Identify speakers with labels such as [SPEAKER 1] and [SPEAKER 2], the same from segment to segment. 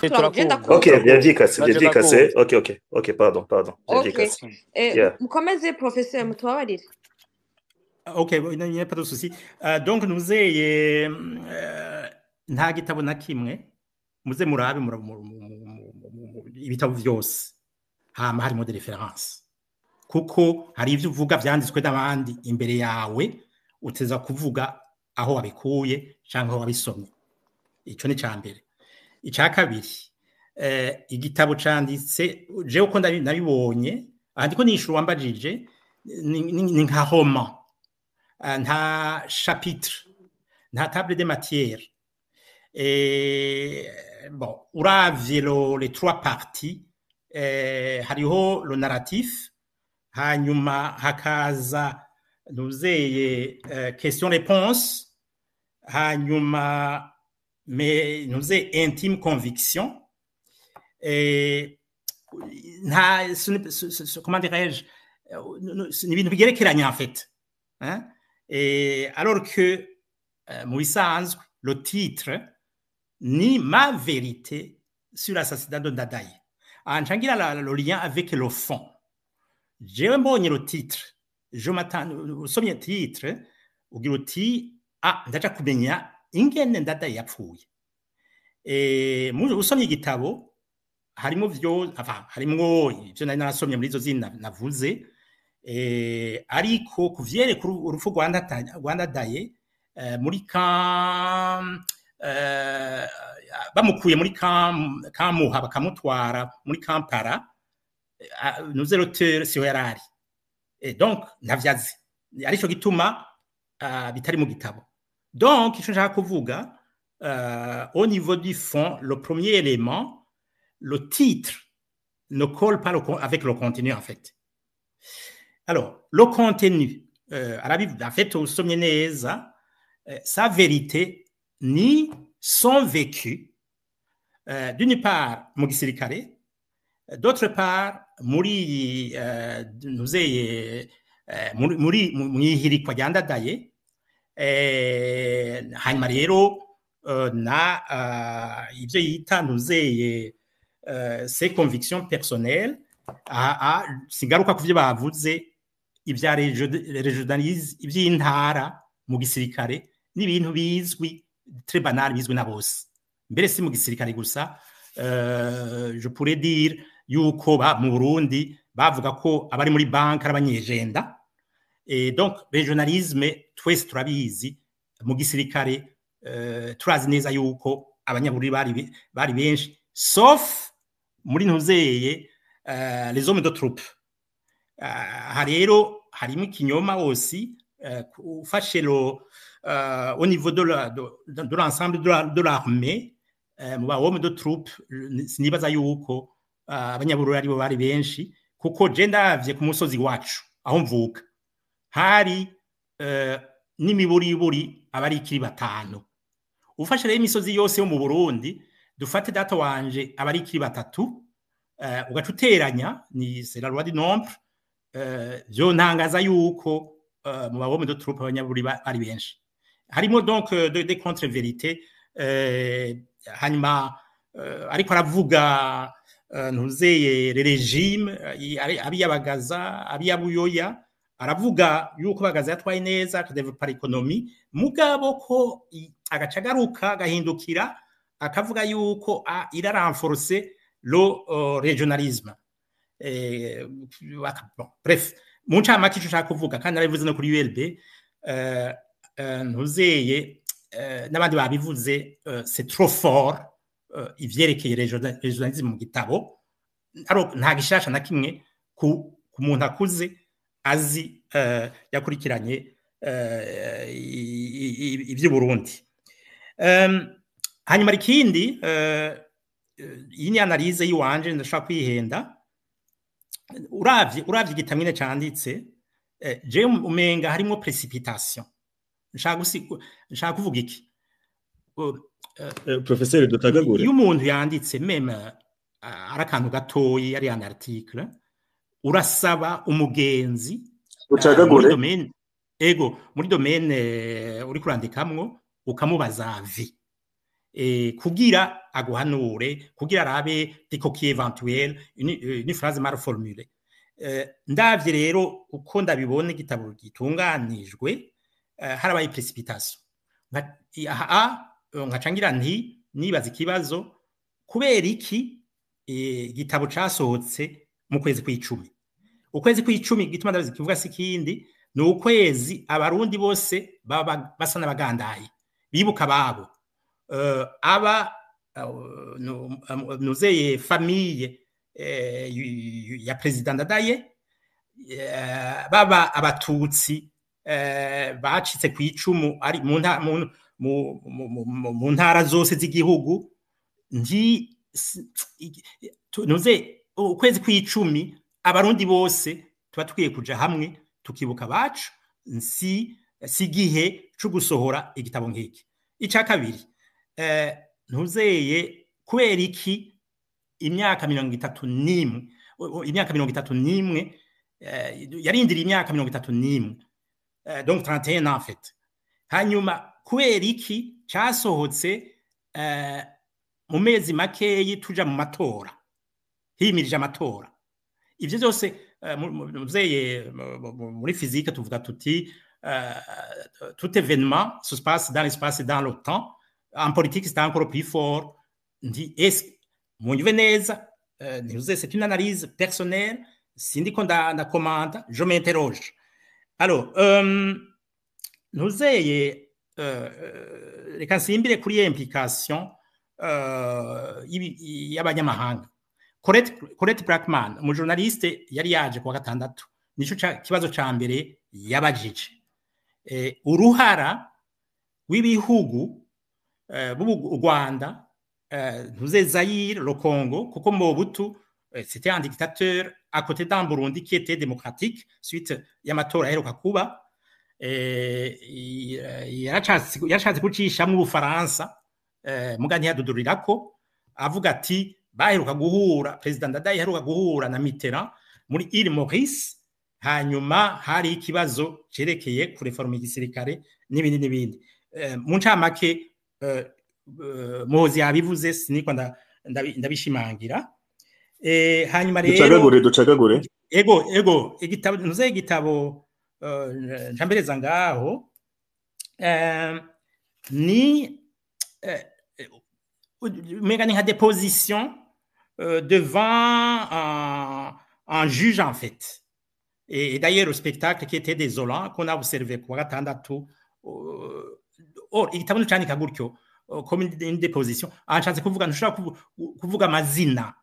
[SPEAKER 1] Turagenda.
[SPEAKER 2] Ok,
[SPEAKER 1] Turakumva.
[SPEAKER 2] bien
[SPEAKER 3] Naje
[SPEAKER 2] vyikase.
[SPEAKER 3] ndakumva.
[SPEAKER 2] Ok, pardon, pardon, bien vyikase. Yeah.
[SPEAKER 1] Mukomeze, professeur, mutubabarire.
[SPEAKER 4] Ok, il n'y a pas de souci. Donc nuzeye nta gitabo na kimwe, muze murabe ibitabo vyose, hama harimo des références, kuko hari ivyo uvuga vyanditswe n'abandi imbere yawe, uteza kuvuga aho wabikuye canke aho wabisomye. Ico ni ca mbere. Ica kabiri, igitabo canditse, jewe uko nabibonye aha, ndiko nishura wambajije, ni nka roman. Nta chapitre, nta table de matière. Et bon, uravye les trois parties, hariho le narratif, hanyuma hakaza nuzeye question réponse, hanyuma mais nuzeye intime conviction. Et nta comment dirais-je, ni ibintu bigerekeranye en fait, hein? Et alors que mu bisanzwe le titre ni "Ma vérité sur l'assassinat de Ndadaye". Aha ncangira le lien avec le fond. Jewe mbonye le titre, je m'attends, usomye titre ugira uti: "Ah, ndaja kumenya ingene Ndadaye yapfuye." Usomye igitabo harimo vyo, enfin, harimwo ivyo nari narasomye muri izo zindi navuze, ariko kuvyerekeye urupfu rwa Ndadaye muri camp, bamukuye muri Kamuha bakamutwara muri Kampala, nuze l'auteur siho yarari. Donc ntavyazi, arico gituma bitari mu gitabo. Donc ico nshaka kuvuga, au niveau du fond, le premier élément, le titre ne colle pas avec le contenu en fait. Alors le contenu, en fait, usomye neza, sa vérité ni son vécu, d'une part mu gisirikare, d'autre part muri nuzeye muri mwihirikwa rya Ndadaye, hanyuma rero na ibyo yita nuzeye ses convictions personnelles. Singaruka ku byo bavuze ibya régionalisme, iby'intara mu gisirikare, n'ibintu bizwi, très banal, bizwi na bose. Mbere si mu gisirikare gusa, je pourrais dire yuko mu Burundi bavuga ko abari muri banki ari abanyejenda. Et donc régionalisme twese turabizi mu gisirikare, turazi neza yuko Abanyabururi bari benshi, sauf muri ntuzeye les hommes de troupe. Aha rero harimo ikinyoma aussi, ufashe au niveau de l'ensemble de l'armée, mu ba hommes de troupe, sinibaza yuko Abanyabururi aribo bari benshi, kuko je ndavye ku musozi wacu aho mvuka hari n'imiburiburi abari ikiri batanu. Ufashe rero imisozi yose yo mu Burundi, dufate data wanje abari ikiri batatu, ugaca uteranya, ni c'est la loi du nombre, vyo ntangaza yuko mu ba hommes de troupe Abanyabururi bari benshi. Harimo donc des contre-vérités. Hanyuma ariko aravuga ntuzeye le régime, abiyabagaza abiyabuyoya, aravuga yuko Bagaza yatwaye neza, akadevelopa économie, mugabo ko agaca agaruka agahindukira akavuga yuko il a renforcé le régionalisme. Bon, bref, mu ncamake ico nshaka kuvuga, kandi narabivuze no kuri ULB, ntuzeye n'abandi babivuze, c'est trop fort ivyerekeye régionalisme mu gitabo. Alors nta gishasha na kimwe ku muntu akuze azi, yakurikiranye ivy'Uburundi. Hanyuma ikindi, iyi ni analyse yiwanje, ndashaka kwihenda. Uravye igitabo nyene canditse, je umenga harimwo précipitation. Nshaka kuvuga iki?
[SPEAKER 3] Professeur, dutagagure.
[SPEAKER 4] Iyo umuntu yanditse, même ari akantu gatoyi, ari un article, urasaba umugenzi muri
[SPEAKER 3] Ucagagure.
[SPEAKER 4] domaine, ego, muri domaine uri kurandikamwo, ukamubaza avis. Kugira aguhanure, kugira arabe des coquilles éventuelles, une phrase mal formulée. Ndavye rero uko ndabibona igitabo gitunganijwe, harabaye précipitation. Nkaca ngira nti nibaza ikibazo: kubera iki igitabo casohotse mu kwezi kw'icumi? Ukwezi kw'icumi, gituma ndabizi kivuga si ikindi, ni ukwezi Abarundi bose baba basa n'abagandaye bibuka ababo, aba nuzeye famille ya président Ndadaye, baba Abatutsi bacitse ku icumu ari mu ntara zose z'igihugu. Nti nuze ukwezi kw'icumi Abarundi bose tuba tukwiye kuja hamwe tukibuka abacu. Si igihe co gusohora igitabo nk'iki. Ica kabiri, ntuzeye kubera iki imyaka 31, imyaka 31, yarindiriye imyaka 31, donc 31 ans en fait. Hanyuma kubera iki casohotse mu mezi makeyi tuja mu matora, himirije amatora? Ivyo byose, muzeye muri physique tuvuga tuti tout événement se passe dans l'espace et dans le temps. En politique, c'est encore plus fort. Ndi est munyumve neza, ntiuze, c'est une analyse personnelle, sindiko ndakomanda, je m'interroge. Alors, ntuzeye, reka nsimbire kuri implication y'abanyamahanga. Colette Braeckman, umujournaliste yari yaje kuwa gatandatu, nico kibazo ca mbere yabajije: uruhara w'ibihugu b'u Rwanda, ntuze Zaire, le Congo, kuko Mobutu c'était un dictateur à côté d'un Burundi qui était démocratique suite y'amatora aheruka kuba. Yarashatse gucishamwo Ubufaransa, muga ntiyadudurirako, avuga ati baheruka guhura, Perezida Ndadaye yaheruka guhura na Mitterrand muri Île Maurice, hanyuma hari ikibazo cerekeye kureforma igisirikare n'ibindi n'ibindi. Mu ncamake, Muhozi yabivuze, siniko ndabishimangira. Hanyuma rero
[SPEAKER 2] Ducagagure, ducagagure.
[SPEAKER 4] Ego, igitabo, ntuze, igitabo, ncambereza ngaho, ni umenga ni nka déposition devant un juge en fait. Et d'ailleurs, le spectacle qui était désolant qu'on a observé kuwa gatandatu, or igitabo ntucandika gutyo, comme une déposition. Aha nshatse kuvuga ntushobora kuvuga amazina.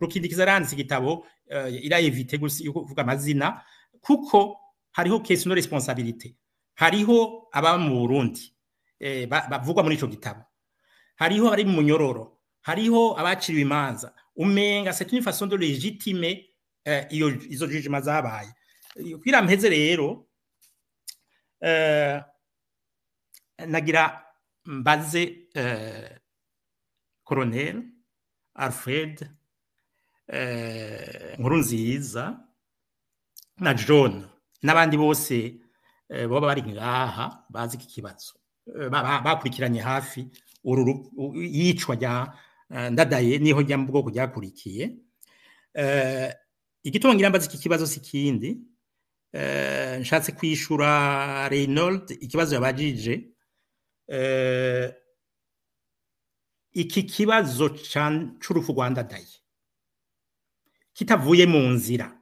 [SPEAKER 4] Rukindikiza aranditse igitabo, il a évité kuvuga amazina kuko hariho question de responsabilité, hariho ababa mu Burundi bavugwa muri ico gitabo, hariho abari mu munyororo, hariho abaciriwe imanza. Umenga c'est une façon de légitimer iyo izo jugement zabaye. Kugira mpeze rero, nagira mbaze Colonel Alfred Nkurunziza na John n'abandi bose boba bari ngaha bazi iki kibazo, bakurikiranye hafi uru yicwa rya Ndadaye niho rya mu bwoko ryakurikiye. Igituma ngira mbaze iki kibazo si kindi, nshatse kwishura Reynold ikibazo yabajije. Iki kibazo c'urupfu rwa Ndadaye kitavuye mu nzira,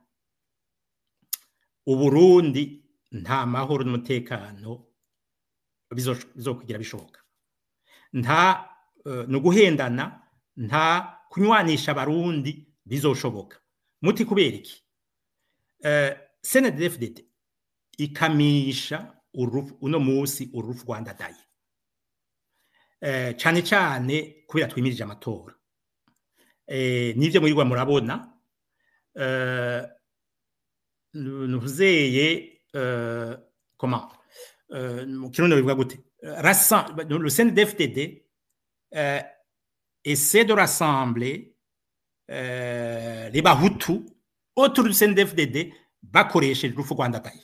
[SPEAKER 4] Uburundi nta mahoro n'umutekano bizokugira bishoboka. Nta no guhendana, nta kunywanisha Abarundi bizoshoboka. Muti kubera iki? CNDD-FDD ikamisha uno musi urupfu rwa Ndadaye, cane cane kubera twimirije amatora, nivyo mwirirwa murabona. Nuzeye, comment, mu Kirundi bivuga gute, le CNDD-FDD essaie de rassembler les Bahutu autour du CNDD-FDD bakoresheje urupfu rwa Ndadaye.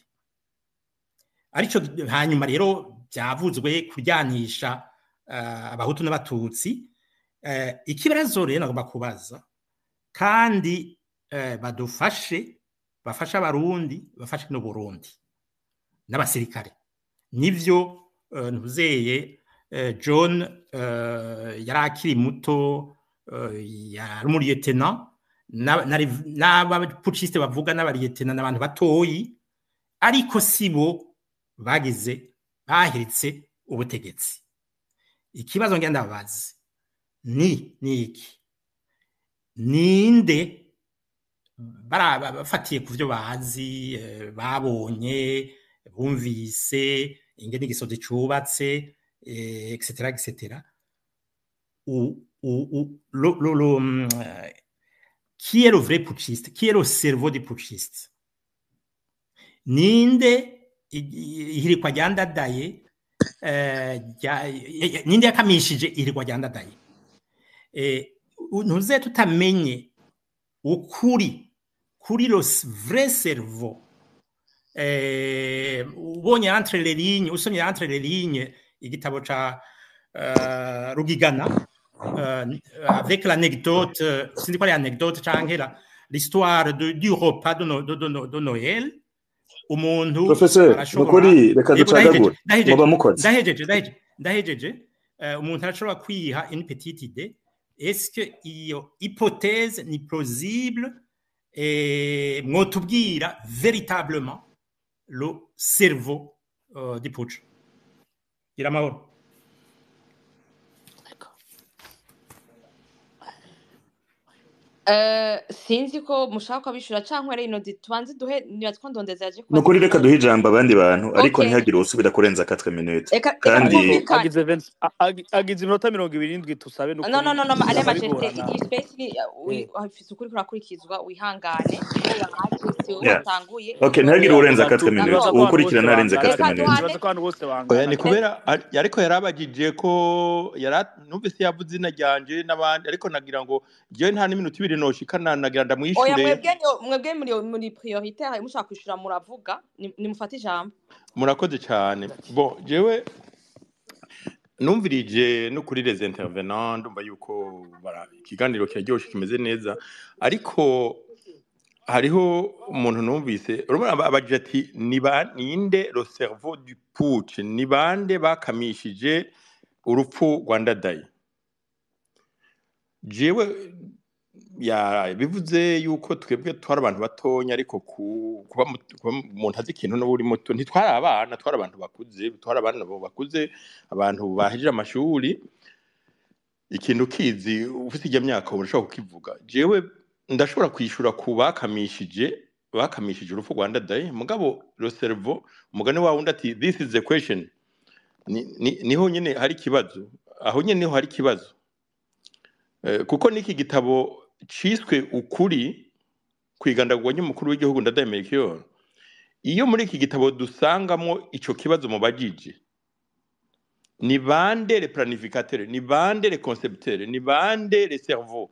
[SPEAKER 4] Arico hanyuma rero byavuzwe kuryanisha. Abahutu n'Abatutsi. Ikibazo rero nagomba kubaza, kandi badufashe, bafashe Abarundi, bafashe n'u Burundi n'abasirikare, nivyo ntuzeye John yari akiri muto, yari umu lieutenant, n'aba putschistes bavuga n'aba lieutenant n'abantu batoyi, ariko sibo bagize bahiritse ubutegetsi. Ikibazo ngenda ndabazi ni iki: ninde bafatiye ku byo bazi, babonye, bumvise ingene igisozi cubatse, etc etc, ou le, qui est le vrai putschiste, qui est le cerveau du putschiste? Ninde ihirikwa ryandadaye, ninde yakamishije ihirikwa ryandadaye? Ntuze tutamenye ukuri kuri le vrai cerveau. Ubonye entre les lignes, usomye entre les lignes igitabo ca Rugigana, avec l'anecdote, sinzi ko ari anecdote canke l'histoire du repas de Noël, umuntu
[SPEAKER 2] Professeur, nukuri reka ducagagure, muba mukoze.
[SPEAKER 4] Ndahejeje, ndahejeje, ndahejeje. Umuntu arashobora kwiha une petite idée: est-ce que iyo hypothèse ni plausible? Et mwotubwira véritablement le cerveau du putsch. Gira amahoro.
[SPEAKER 1] Sinzi ko mushaka kwabishura canke ari ino tubanze duhe, niba twondondeza yaje.
[SPEAKER 2] Nukuri reka duhe ijambo abandi bantu, ariko ntihagire usubira kurenza 4 minutes. Kandi
[SPEAKER 3] agize 20, agize iminota 27, tusabe.
[SPEAKER 1] Nukuri no no no no, ale majesté, iyi space ni ifise ukuri kurakurikizwa, wihangane, si wowe watanguye.
[SPEAKER 2] Okay, ntihagire urenza 4 minutes, uwukurikira ntarenze 4 minutes.
[SPEAKER 5] Oya, ni kubera ariko yarabagije ko yara numvise yavuze izina ryanje n'abandi, ariko nagira ngo jewe nta n'iminota 2 noshikana, nagira ndamwishure.
[SPEAKER 1] Oya, mwebwe muri prioritaire, mushaka kwishura muravuga, nimufate ijambo.
[SPEAKER 5] Murakoze cyane. Bon, jewe numvirije no kuri les intervenants, ndumva yuko ikiganiro kiraryoshe, kimeze neza, ariko hariho umuntu numvise urabona abajije ati: "Ni ninde le cerveau du putsch? Ni bande bakamishije urupfu rwa Ndadaye?" Jewe ya bivuze yuko twebwe twari abantu batonya, ariko kuba umuntu azi ikintu n'ubu uri muto, ntitwari abana, twari abantu bakuze, twari abana bakuze, abantu bahejeje amashuri. Ikintu kizi ufite ijya myaka urashobora kukivuga. Jewe ndashobora kwishura ku bakamishije urupfu rwa Ndadaye, mugabo le cerveau, umugani wawe undi ati: "This is the question." Niho nyine hari ikibazo, aho nyine niho hari ikibazo, kuko n'iki gitabo ciswe Ukuri kwigandagurwa ry'umukuru w'igihugu Ndadaye Melchior, iyo muri iki gitabo dusangamo ico kibazo mubajije: ni bande le planificateur, ni bande le concepteur, ni bande le cerveau?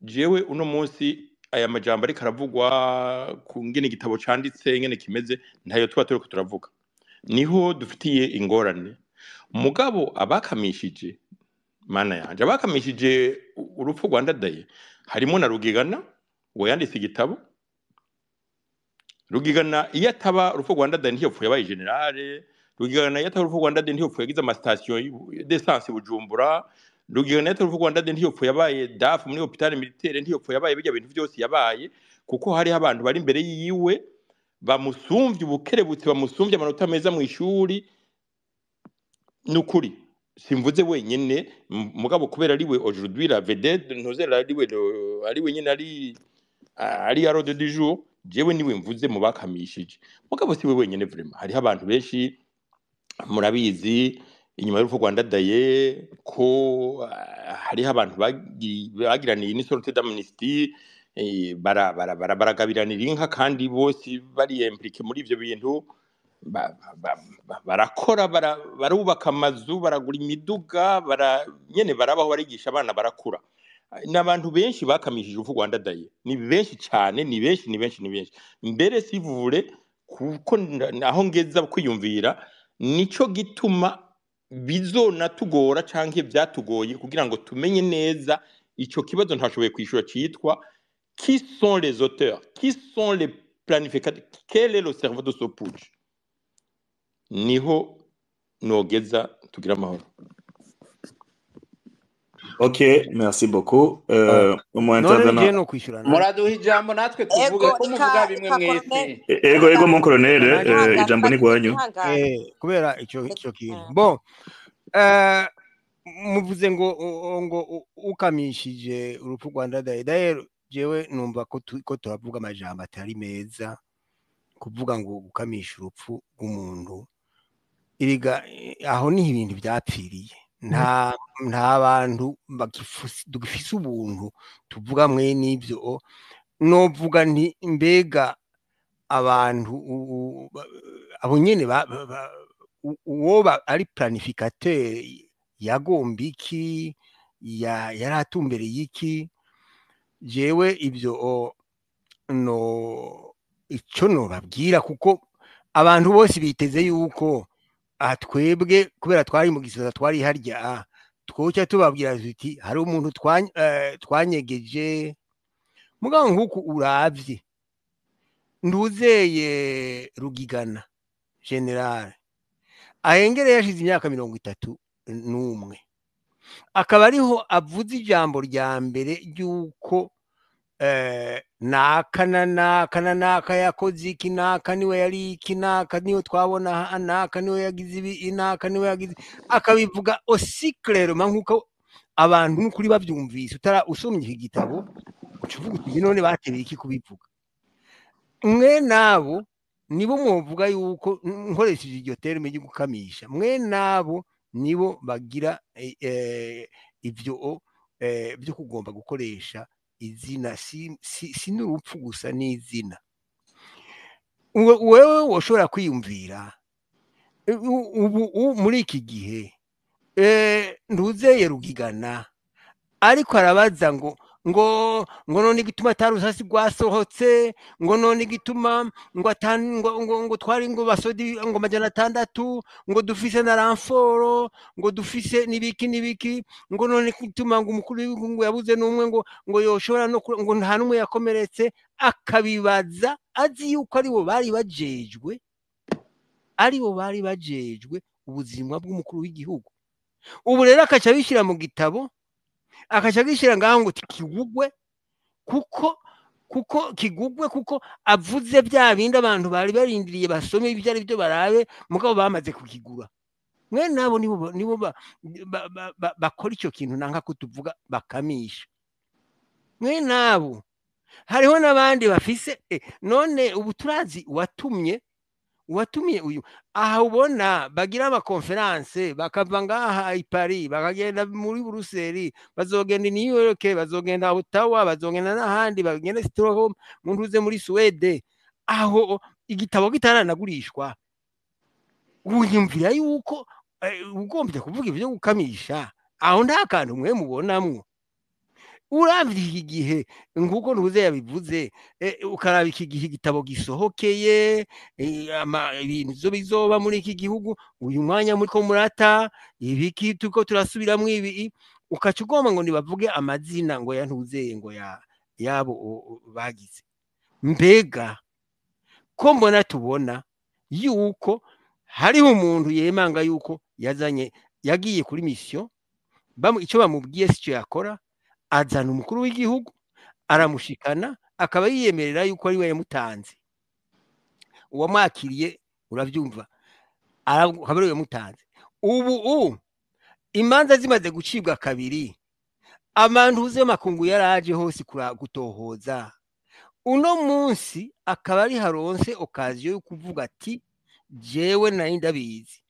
[SPEAKER 5] Jewe uno munsi aya majambo ariko aravugwa ku ngene igitabo canditse, ingene kimeze, ntayo tuba turiko turavuga. Niho dufitiye ingorane. Mugabo abakamishije, mana yanje, abakamishije urupfu rwa Ndadaye harimo na Rugigana ngo yanditse igitabo. Rugigana iyo ataba urupfu rwa Ndadaye ntiyopfuye yabaye général. Rugigana iyo ataba urupfu rwa Ndadaye ntiyopfuye yagize ama station d'essence Bujumbura. Rugigana iyo ataba urupfu rwa Ndadaye ntiyopfuye yabaye DAF muri hôpital militaire, ntiyopfuye yabaye bijya bintu byose yabaye, kuko hariho abantu bari imbere yiwe bamusumvye ubukerebutsi, bamusumvye amanota meza mu ishuri. Nukuri simvuze wenyene, mugabo kubera ariwe aujourd'hui la vedette, ntuzera ariwe nyene ari à l'ordre du jour, jewe niwe mvuze mu bakamishije. Mugabo siwe wenyene, vraiment hariho abantu benshi. Murabizi inyuma y'urupfu rwa Ndadaye ko hariho abantu bagiraniye une sorte d'amnistie, baragabiranira inka, kandi bose bari impliqué muri ivyo bintu, barakora, barubaka amazu, baragura imiduga, nyene barabaho, barigisha abana, barakura. Ni abantu benshi bakamishije urupfu rwa Ndadaye, ni benshi cyane, ni benshi, ni benshi, ni benshi mbere sivure, kuko aho ngeza kwiyumvira nico gituma. Bizonatugora canke vyatugoye kugira ngo tumenye neza ico kibazo ntashoboye kwishura, citwa: qui sont les auteurs, qui sont les planificateurs, quel est le cerveau de ce putsch? Niho nogeza. Tugira amahoro.
[SPEAKER 2] Ok, merci beaucoup. Umu
[SPEAKER 6] None je
[SPEAKER 2] intervenant.
[SPEAKER 6] No kwishyura nani?
[SPEAKER 7] Muraduha ijambo natwe tuvuge
[SPEAKER 1] Ego.
[SPEAKER 7] Ko muvuga
[SPEAKER 1] Reka
[SPEAKER 7] bimwe
[SPEAKER 1] reka
[SPEAKER 7] mwese.
[SPEAKER 1] Colonel.
[SPEAKER 2] Ego, ego, mon colonel,
[SPEAKER 6] Nanjye
[SPEAKER 1] Ihangane.
[SPEAKER 2] ijambo ni gwanyu.
[SPEAKER 1] Ihangane.
[SPEAKER 6] Kubera ico kintu, bon, muvuze ngo ukamishije urupfu rwa Ndadaye. D'ailleurs jewe numva ko turavuga amajambo atari meza, kuvuga ngo gukamisha urupfu rw'umuntu. Iriga aho niho ibintu byapfiriye. Nta bantu dugifise ubuntu tuvuga mwe n'ibyo. Novuga nti mbega abantu abo nyene uwoba ari planificateur yagomba iki, yari atumbereye iki? Jewe ibyo no icyo nobabwira, kuko abantu bose biteze yuko aha twebwe, kubera twari mu gisoza, twari harya, twoca tubabwira tuti hari umuntu twanyegeje. Mugabo nk'uku uravye nduzeye Rugigana général ahengere yashize imyaka 31, akaba ariho avuze ijambo rya mbere ry'uko naka na naka na naka yakoze iki, naka niwe yari iki, naka niwe twabona aha, naka niwe yagize ibi, naka niwe yagize, akabivuga aussi clairement nk'uko abantu n'ukuri babyumvise. Utara usomye iki gitabo uca uvuga uti: "None batereye iki kubivuga?" Mwe nabo nibo mwovuga yuko, nkoresheje iryo terme ryo gukamisha, mwe nabo nibo bagira ivyo byo kugomba gukoresha izina, si n'urupfu gusa, n'izina. Wewe woshobora kwiyumvira ubu muri iki gihe ntuzeye Rugigana ariko arabaza ngo none igituma atari urusasi rwasohotse, ngo none igituma ngo ngo twari ngo basodi ngo 600, ngo dufise na renfort, ngo dufise n'ibiki n'ibiki, ngo none igituma ngo umukuru w'igihugu ngo yabuze n'umwe, ngo yoshobora no ngo nta n'umwe yakomeretse, akabibaza azi yuko aribo bari bajejwe, aribo bari bajejwe ubuzima bw'umukuru w'igihugu. Ubu rero akaca abishyira mu gitabo, akaca agishyira ngaho ngo kigugwe, kuko kigugwe, kuko avuze bya bindi abantu bari barindiriye basome ibyo ari byo barabe, mugabo bamaze kukigura. Mwe nabo nibo bakora icyo kintu nanka ko tuvuga, bakamisha. Mwe nabo hariho n'abandi bafise none ubu turazi uwatumye uyu aha ubona bagira ama conférences, bakava ngaha i Paris bakagenda muri Buruseli, bazogenda i New York, bazogenda Ottawa, bazogenda n'ahandi, bagenda Stockholm, mu ntuze muri Suwede, aho igitabo kitaranagurishwa. Wiyumvira yuko ugombye kuvuga ibyo gukamisha, aho nta kantu mwe mubonamwo? Uravye iki gihe nk'uko ntuze yabivuze, ukaraba iki gihe igitabo gisohokeye, ibintu vyo bizoba muri iki gihugu uyu mwanya muriko murata ibiki, turiko turasubiramwo ibi, ukaca ugomba ngo nibavuge amazina ngo ya ntuzeye, ngo ya yabo bagize. Mbega ko mbona tubona yuko hariho umuntu yemanga yuko yazanye, yagiye kuri mission, icyo bamubwiye sico yakora, azana umukuru w'igihugu aramushikana, akaba yiyemerera yuko ari we yamutanze, uwamwakiriye, urabyumva, akaba ari we yamutanze. Ubu imanza zimaze gucibwa kabiri, abantu makungu yaraje hose gutohoza, uno munsi akaba ari haronse occasion yo kuvuga ati: "Jewe nari ndabizi."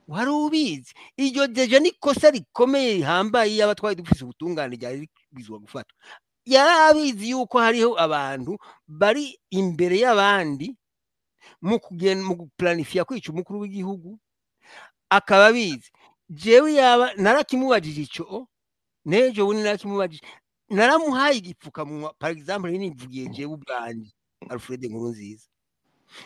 [SPEAKER 6] Wari ubizi? Iryo déjà ni ikosa rikomeye rihambaye. Yaba twari dufise ubutungane ryari ribwirizwa gufatwa. Yari abizi yuko hariho abantu bari imbere y'abandi mu kugenda mu guplanifia kwica umukuru w'igihugu, akaba abizi. Jewe yaba narakimubajije ico n'ejo bundi, narakimubajije, naramuhaye igipfukamunwa. Par exemple, nivugiye jewe ubwanje Alfred Nkurunziza,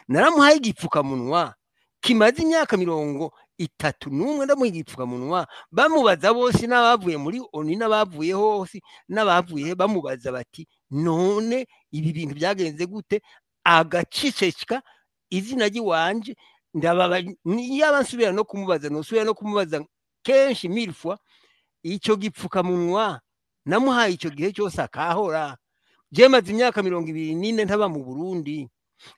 [SPEAKER 6] naramuhaye igipfukamunwa kimaze imyaka mirongo 31 ndamuha igipfukamunwa, bamubaza bose n'abavuye muri ONU n'abavuye hose n'abavuye, bamubaza bati none ibi bintu byagenze gute? Agaceceka izina ry'iwanje. Ndababa yaba nsubira no kumubaza, nosubira no kumubaza kenshi mille fois. Icyo gipfukamunwa namuhaye icyo gihe cyose akahora, je maze imyaka 24 ntaba mu Burundi.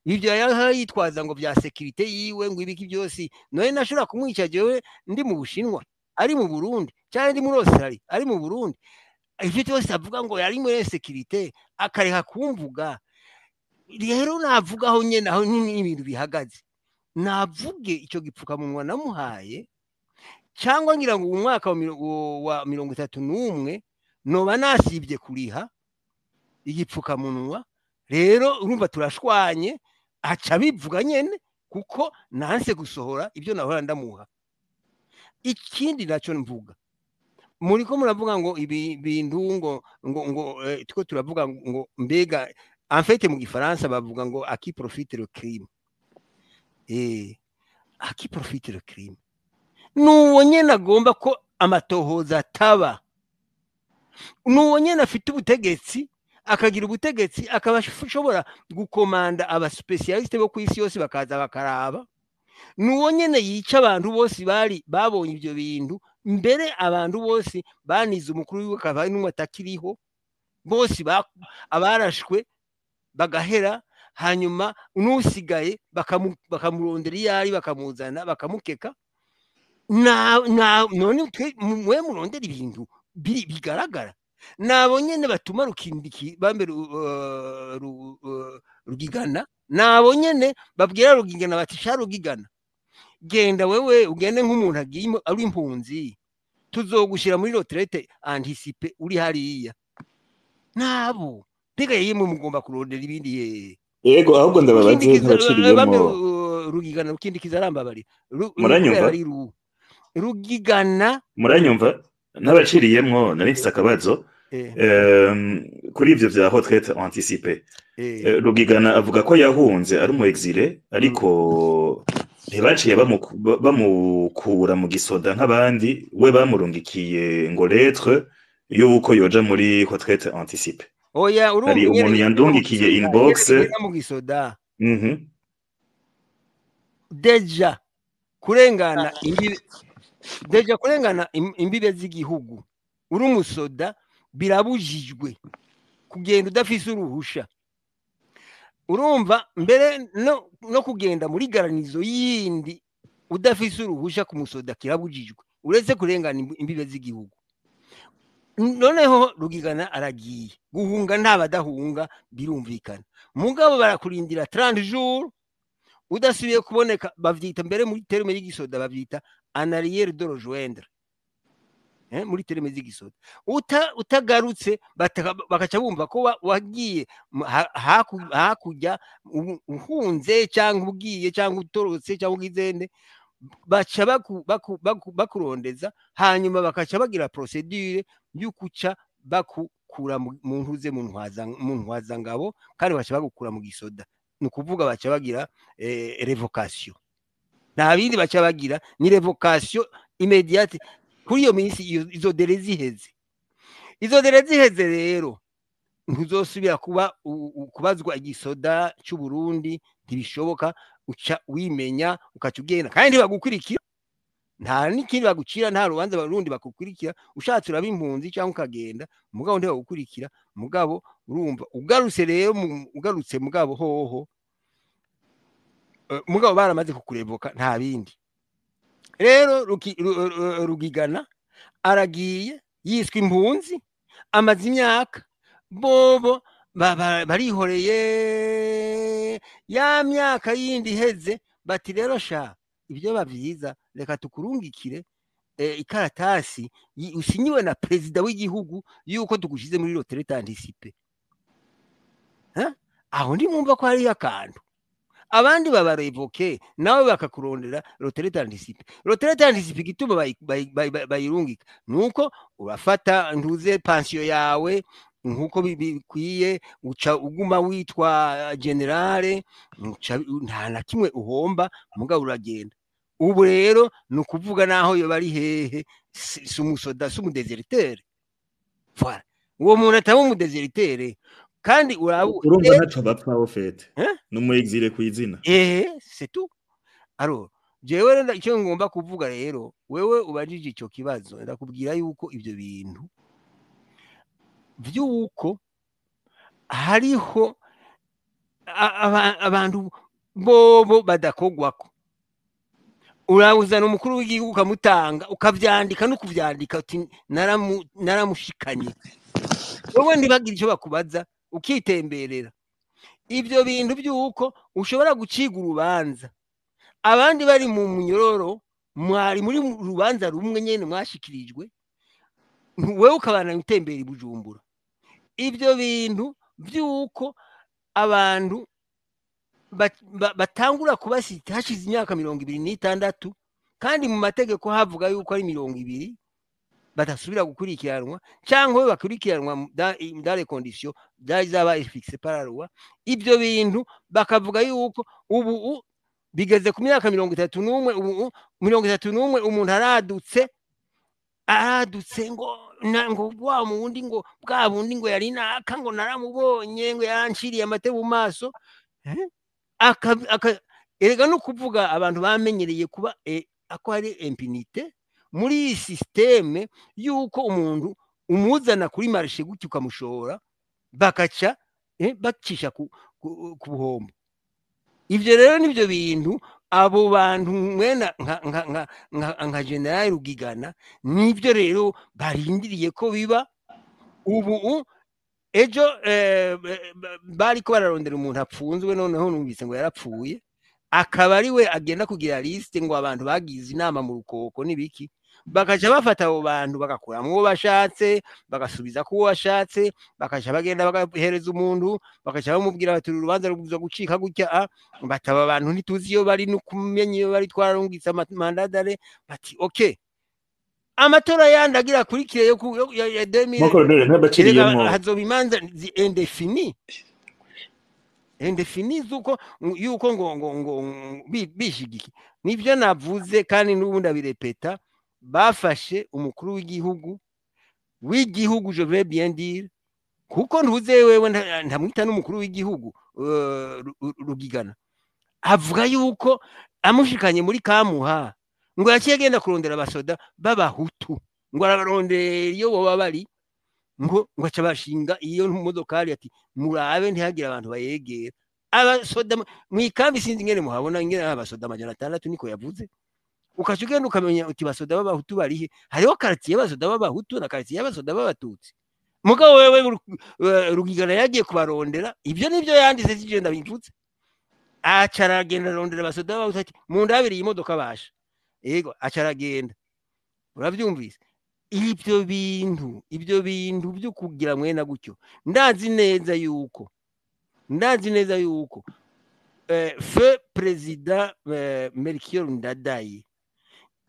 [SPEAKER 6] Ibyo yari yitwaza ngo bya sécurité yiwe, ngo ibiki byose, none nashobora kumwica jewe ndi mu Bushinwa ari mu Burundi, cyangwa ndi muri Australia ari mu Burundi? Ibyo byose avuga ngo yari muri sécurité, akareka kumvuga. Rero navugaho nyene aho n'ibintu bihagaze, navuge icyo gipfukamunwa namuhaye, cyangwa ngira ngo uyu mwaka wa 31 noba nasibye kuriha igipfukamunwa. Rero urumva turashwanye, aca bivuga nyene kuko nanse gusohora ibyo nahora ndamuha. Ikindi nacyo mvuga, muriko muravuga ngo ibi bintu ngo tuko turavuga ngo mbega, en fait mu gifaransa bavuga ngo à qui profite le crime? À qui profite le crime? Nuwo nyene agomba ko amatohoza ataba, nuwo nyene afite ubutegetsi, akagira ubutegetsi, akaba ashobora gukomanda aba spécialistes bo ku isi yose bakaza bakaraba. Nuwo nyene yica abantu bose bari babonye ibyo bintu mbere, abantu bose banize umukuru wiwe akaba ari n'umwe atakiriho, bose abarashwe bagahera, hanyuma n'usigaye bakamurondera iyo ari, bakamuzana, bakamukeka. Na none mwe murondera ibintu bigaragara, nabo nyene batuma Rukindiki bambe Rugigana, nabo nyene babwira Rugigana bati: "Sha Rugigana, genda wewe, ugende nk'umuntu agiye ari impunzi, tuzogushira muri retraite anticipée uri hariya." Nabo mbega yemwe mugomba kurondera ibindi ye?
[SPEAKER 2] Yego, ahubwo ndababaze.
[SPEAKER 6] Rukindikiza bambe
[SPEAKER 2] Ntabaciriyemo.
[SPEAKER 6] Rugigana, Rukindikiza, arambabarira.
[SPEAKER 2] Muranyumva?
[SPEAKER 6] Kubera ari Rugigana.
[SPEAKER 2] Muranyumva? Ntabaciriyemwo, nari mfise akabazo kuri ivyo vya retraite anticipée. Rugigana avuga ko yahunze ari umu exilé, ariko ntibaciye bamukura mu gisoda nk'abandi. We bamurungikiye ngo lettre y'uko yoja muri retraite anticipée.
[SPEAKER 6] Oya, urumva
[SPEAKER 2] Hari
[SPEAKER 6] ingene
[SPEAKER 2] umuntu
[SPEAKER 6] bigenda mu
[SPEAKER 2] yandungikiye
[SPEAKER 6] gisoda,
[SPEAKER 2] inbox.
[SPEAKER 6] ingene bigenda mu gisoda. Déjà kurengana imbibe, déjà kurengana imbibe z'igihugu uri umusoda birabujijwe, kugenda udafise uruhusha. Urumva, mbere no kugenda muri garnizo yindi udafise uruhusha ku musoda kirabujijwe, uretse kurengana imbibe z'igihugu. Noneho Rugigana aragiye guhunga, nta badahunga, birumvikana, mugabo barakurindira 30 jours udasubiye kuboneka. Bavyita mbere muri terme y'igisoda bavyita en arrière de rejoindre, muri terme z'igisoda. Utagarutse bakaca bumva ko wagiye hakurya uhunze cyangwa ugiye cyangwa utorotse cyangwa ugizende, baca bakurondeza, hanyuma bakaca bagira procédure y'ukuca bakukura mu ntuze, mu ntwazangabo, kandi baca bagukura mu gisoda. Ni ukuvuga baca bagira révocation, nta bindi baca bagira, ni révocation immédiate kuri iyo minsi izo délais ziheze. Izo délais ziheze rero ntuzosubira kuba kubazwa igisoda cy'u Burundi, ntibishoboka. Uca wimenya, ukaca ugenda, kandi ntibagukurikira, nta n'ikindi bagucira, nta rubanza barundi bakukurikira. Ushatse uraba impunzi cyangwa ukagenda, mugabo ntibagukurikira. Mugabo urumva ugarutse rero, ugarutse mugabo hoho, mugabo baramaze kukurevoka, nta bindi. Rero Rugigana aragiye yiswe impunzi, amaze imyaka, bobo barihoreye. Ya myaka yindi iheze, bati: "Rero sha, ibyo bavyiza, reka tukurungikire ikaratasi usinyiwe na perezida w'igihugu yuko tugushize muri retraite anticipée." Aho ndimwumva ko hariyo akantu. Abandi babarevoke, nawe bakakurondera retraite anticipée. Retraite anticipée, igituma bayirungika nuko urafata ntuze pension yawe nkuko bikwiye, uca uguma witwa général, uca nta na kimwe uhomba, mugabo uragenda. Ubu rero ni ukuvuga naho yoba ari hehe, si umusoda, si umu déserteur. Voilà, uwo muntu ataba umu déserteur kandi uraba
[SPEAKER 2] Urumva ntaco bapfa au fait.
[SPEAKER 6] Hein?
[SPEAKER 2] Ni umu exilé kw'izina.
[SPEAKER 6] Eh, c'est tout. Alors jewe rero icyo ngomba kuvuga rero, wewe ubajije ico kibazo, ndakubwira yuko ibyo bintu vy'uko hariho abantu bobo badakogwako, urawuzana umukuru w'igihugu ukamutanga, ukavyandika no kuvyandika uti naramushikanye, wowe ntibagire icyo bakubaza, ukitemberera. Ibyo bintu by'uko ushobora guciga urubanza abandi bari mu munyororo, mwari muri rubanza rumwe nyene mwashikirijwe, wewe ukabana utembera i Bujumbura. Ibyo bintu by'uko abantu batangura kubasita hashize imyaka 26, kandi mu mategeko havuga yuko ari 20 badasubira gukurikiranwa, cyangwa bakurikiranwa dans les conditions zari zabaye fixées par la loi. Ibyo bintu bakavuga yuko ubu bigeze ku myaka 31, ubu 31 umuntu aradutse, aradutse ngo ngo wa wundi, ngo bwa bundi, ngo yari naka, ngo naramubonye, ngo yanciriye amate mu maso. Eh? Erega no kuvuga abantu bamenyereye kuba ako hari impunité muri iyi système, yuko umuntu umuzana kuri marché gutyo ukamushora, bakaca bacisha ku buhombo. Ivyo rero nivyo bintu abo bantu mwena nka Général Rugigana, nivyo rero barindiriye ko biba. Ubu ejo bariko bararondera umuntu apfunzwe, noneho numvise ngo yarapfuye, akaba ari we agenda kugira liste ngo abantu bagize inama mu Rukoko n'ibiki, bakaca bafata abo bantu bagakuramwo uwo bashatse, bagasubiza ku uwo bashatse, bakaca bagenda bagahereza umuntu, bakaca bamubwira bati: "Uru rubanza rubwirizwa gucika gutya." A bataba abantu ntituzi iyo bari, no kumenya iyo bari, twararungitse mandat d'arrêt. Bati: "Okay." Amatora yandi agira akurikire yo ya 2000
[SPEAKER 2] Mon colonel,
[SPEAKER 6] erega
[SPEAKER 2] ntabaciriyemwo.
[SPEAKER 6] Hazoba imanza indéfinies, indéfinies z'uko yuko ngo bishigike. Nivyo navuze kandi n'ubu ndabirepeta: bafashe umukuru w'igihugu, je vais bien dire, kuko ntuze wewe ntamwita n'umukuru w'igihugu. Rugigana avuga yuko amushikanye muri Kamuha, ngo yaciye agenda kurondera abasoda b'abahutu, ngo arabarondera iyo boba bari, ngo aca bashinga iyo modokari, ati: "Murabe ntihagire abantu bayegera." Abasoda mu ikambi, sinzi ingene muhabona ingene ari abasoda 600, niko yavuze. Ukaca ugenda ukamenya uti: "Basoda b'abahutu barihe?" Hariho quartier y'abasoda b'abahutu na quartier y'abasoda b'abatutsi. Mugabo wewe Rugigana yagiye kubarondera. Ibyo nibyo yanditse, sivyo ndabivuze. Aca aragenda arondera abasoda b'abahutu, ati: "Mundabire iyi modoka basha." Yego, aca aragenda. Urabyumvise ibyo bintu, ibyo bintu byo kugira mwena gutyo. Ndazi neza yuko feu président Melchior Ndadaye,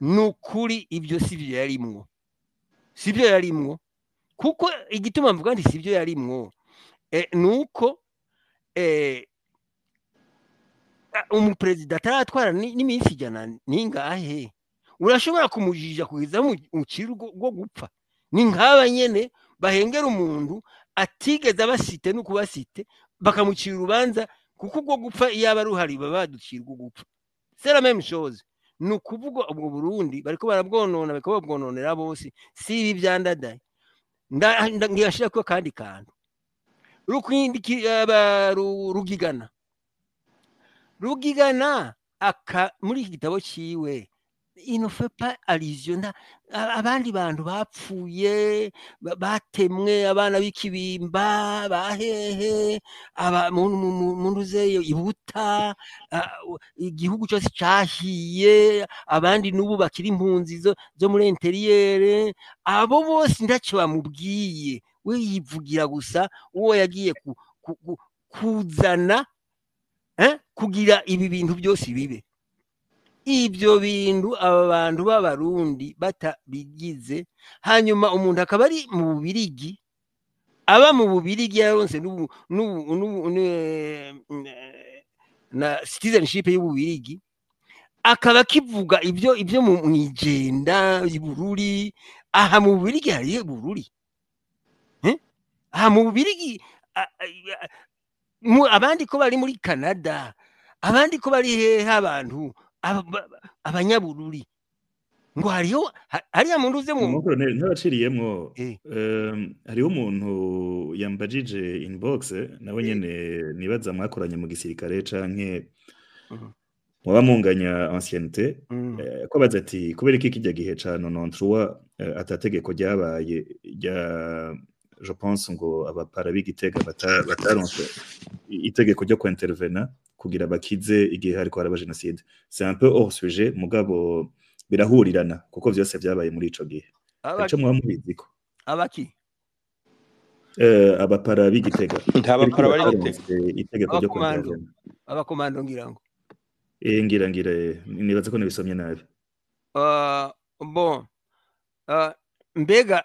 [SPEAKER 6] nukuri ibyo sivyo yarimwo, sivyo yarimwo. Kuko igituma mvuga nti sivyo yarimwo, nuko umuperezida ataratwara n'iminsi 100 ningahe, urashobora kumujija kugeza mu rwo gupfa. Ni nk'aba nyene bahengera umuntu atigeze abasite no kubasite, bakamucira urubanza, kuko ubwo gupfa iyo aba ruhari baba baducira urwo gupfa. C'est la même chose. Ni ukuvuga ubwo Burundi bariko barabwonona, bariko babwononera bose. Si ibi vyandadaye, ngira ko akandi kantu Rugigana, Rugigana aka muri iki gitabo ciwe, il ne fait pas allusion abandi bantu bapfuye, batemwe, abana b'ikibimba bahehe, aba mu ntuzeyo ibuta, igihugu cyose cahiye, abandi n'ubu bakiri impunzi zo muri intérieur. Abo bose ntacyo bamubwiye. We yivugira gusa uwo yagiye kuzana kugira ibi bintu byose bibe. Ibyo bintu aba bantu b'abarundi batabigize, hanyuma umuntu akaba ari mu Bubirigi, aba mu Bubirigi, yaronse n'ubu na citizenship y'Ububirigi. Akaba kivuga ibyo mu Ijenda, Ibururi, aha mu Bubirigi hariyo Bururi, aha mu Bubirigi, abandi ko bari muri Canada, abandi ko bari hehe, abantu abanyabururi ngo hariho hariya muntu uze mu
[SPEAKER 2] Ntabaciriyemwo, hariho umuntu yambajije inbox nawe nyene, nibaza mwakoranye mu gisirikare canke muba munganya ancienneté, ko baza ati kubera iki kijya gihe ca 93 atategeko ryabaye rya, je pense ngo abapara b'Igitega bataronse itegeko ryo kwintervena kugira bakize igihe hariko haraba génocide. C'est un peu hors sujet, mugabo birahurirana kuko vyose vyabaye muri ico gihe. Ico mwaba mubiziko?
[SPEAKER 6] Abaki?
[SPEAKER 2] Abapara b'Igitega.
[SPEAKER 5] Nta bapara bari Gitega.
[SPEAKER 2] Itegeko ryo kwintervena.
[SPEAKER 6] Abakomando ngira ngo.
[SPEAKER 2] Ngira nibaza ko nibisomye nabi.
[SPEAKER 6] Bon, mbega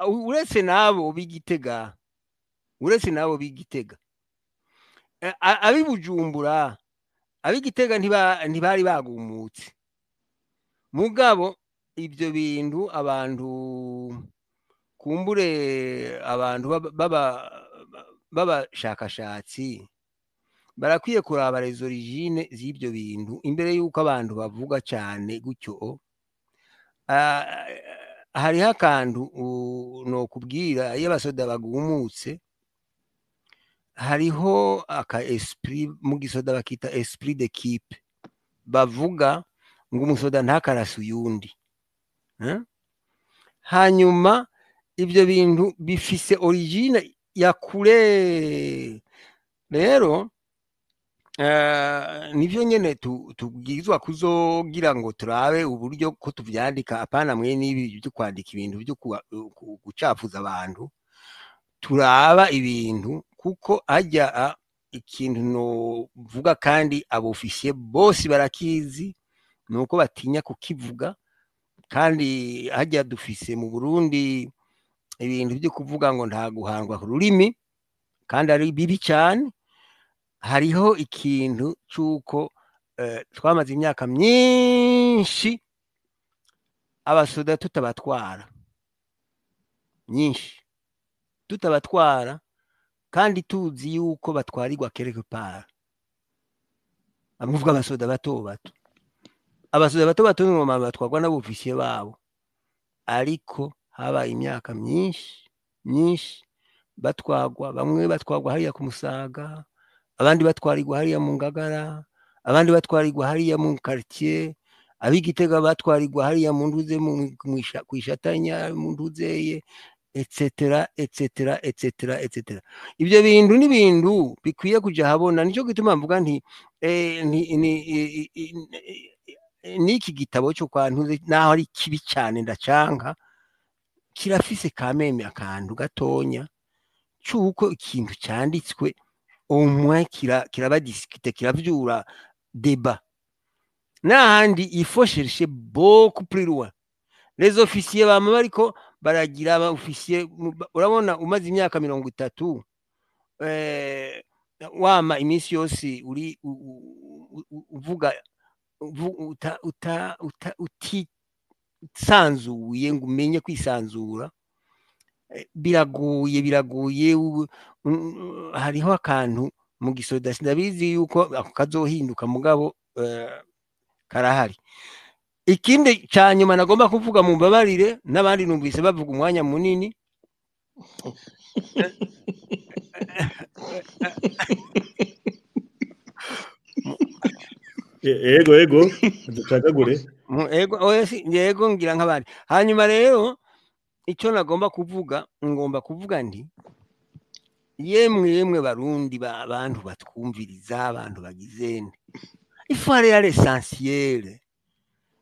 [SPEAKER 6] uretse nabo b'Igitega, uretse nabo b'Igitega, ab'i Bujumbura, ab'Igitega ntibari bagumutse. Mugabo ibyo bintu abantu kumbure, abantu b'abashakashatsi barakwiye kuraba les origines z'ibyo bintu imbere y'uko abantu bavuga cyane gutyo. Hariho akantu nokubwira: iyo abasoda bagumutse, hariho aka esprit mu gisoda bakita esprit d'équipe, bavuga ngo umusoda ntakarase uyundi. Hanyuma ibyo bintu bifise origine ya kure. Rero nivyo nyene tubwirizwa kuzogira ngo turabe uburyo ko tuvyandika, apana mwe n'ibi byo kwandika ibintu byo gucafuza abantu. Turaba ibintu kuko hajya ikintu novuga, kandi abofisiye bose barakizi, nuko batinya kukivuga. Kandi hajya dufise mu Burundi ibintu byo kuvuga ngo nta guhandwa ku rurimi, kandi ari bibi cyane. Hariho ikintu c'uko twamaze imyaka myinshi abasoda tutabatwara, myinshi tutabatwara, kandi tuzi yuko batwarirwa quelque part. Amuvuga abasoda bato bato, abasoda bato bato normalement batwarwa n'abofisiye babo, ariko habaye imyaka myinshi myinshi batwagwa, bamwe batwagwa hariya ku Musaga, abandi batwarirwa hariya mu Ngagara, abandi batwarirwa hariya mu quartier, ab'Igitega batwarirwa hariya mu Nduze, kw'Ishatanya mu Nduzeye, etc etc etc etc. Ibyo bintu ni ibintu bikwiye kuja habona. Nico gituma mvuga nti n'iki gitabo cyo kwa Ntuze, naho ari kibi cyane ndacanka, kirafise kameme akantu gatonya c'uko ikintu canditswe au moins kiraba discuté, kiravyura débat. N'ahandi il faut chercher beaucoup plus loin. Les officiers bama bariko baragira aba officier, urabona umaze imyaka 30 wama iminsi yose uri uvuga uta uta uta utisanzuye ngo umenye kwisanzura, biragoye, biragoye. Hariho akantu mu gisoda, sindabizi yuko ako kazohinduka, mugabo karahari. Ikindi ca nyuma nagomba kuvuga, mu mbabarire n'abandi numvise bavuga umwanya munini.
[SPEAKER 2] Ego, ducagagure.
[SPEAKER 6] Ego, oya, si yego, ngira nk'abandi. Hanyuma rero icyo nagomba kuvuga, ngomba kuvuga nti yemwe yemwe Barundi, abantu batwumviriza, abantu bagize nte, il faut aller à l'essentiel.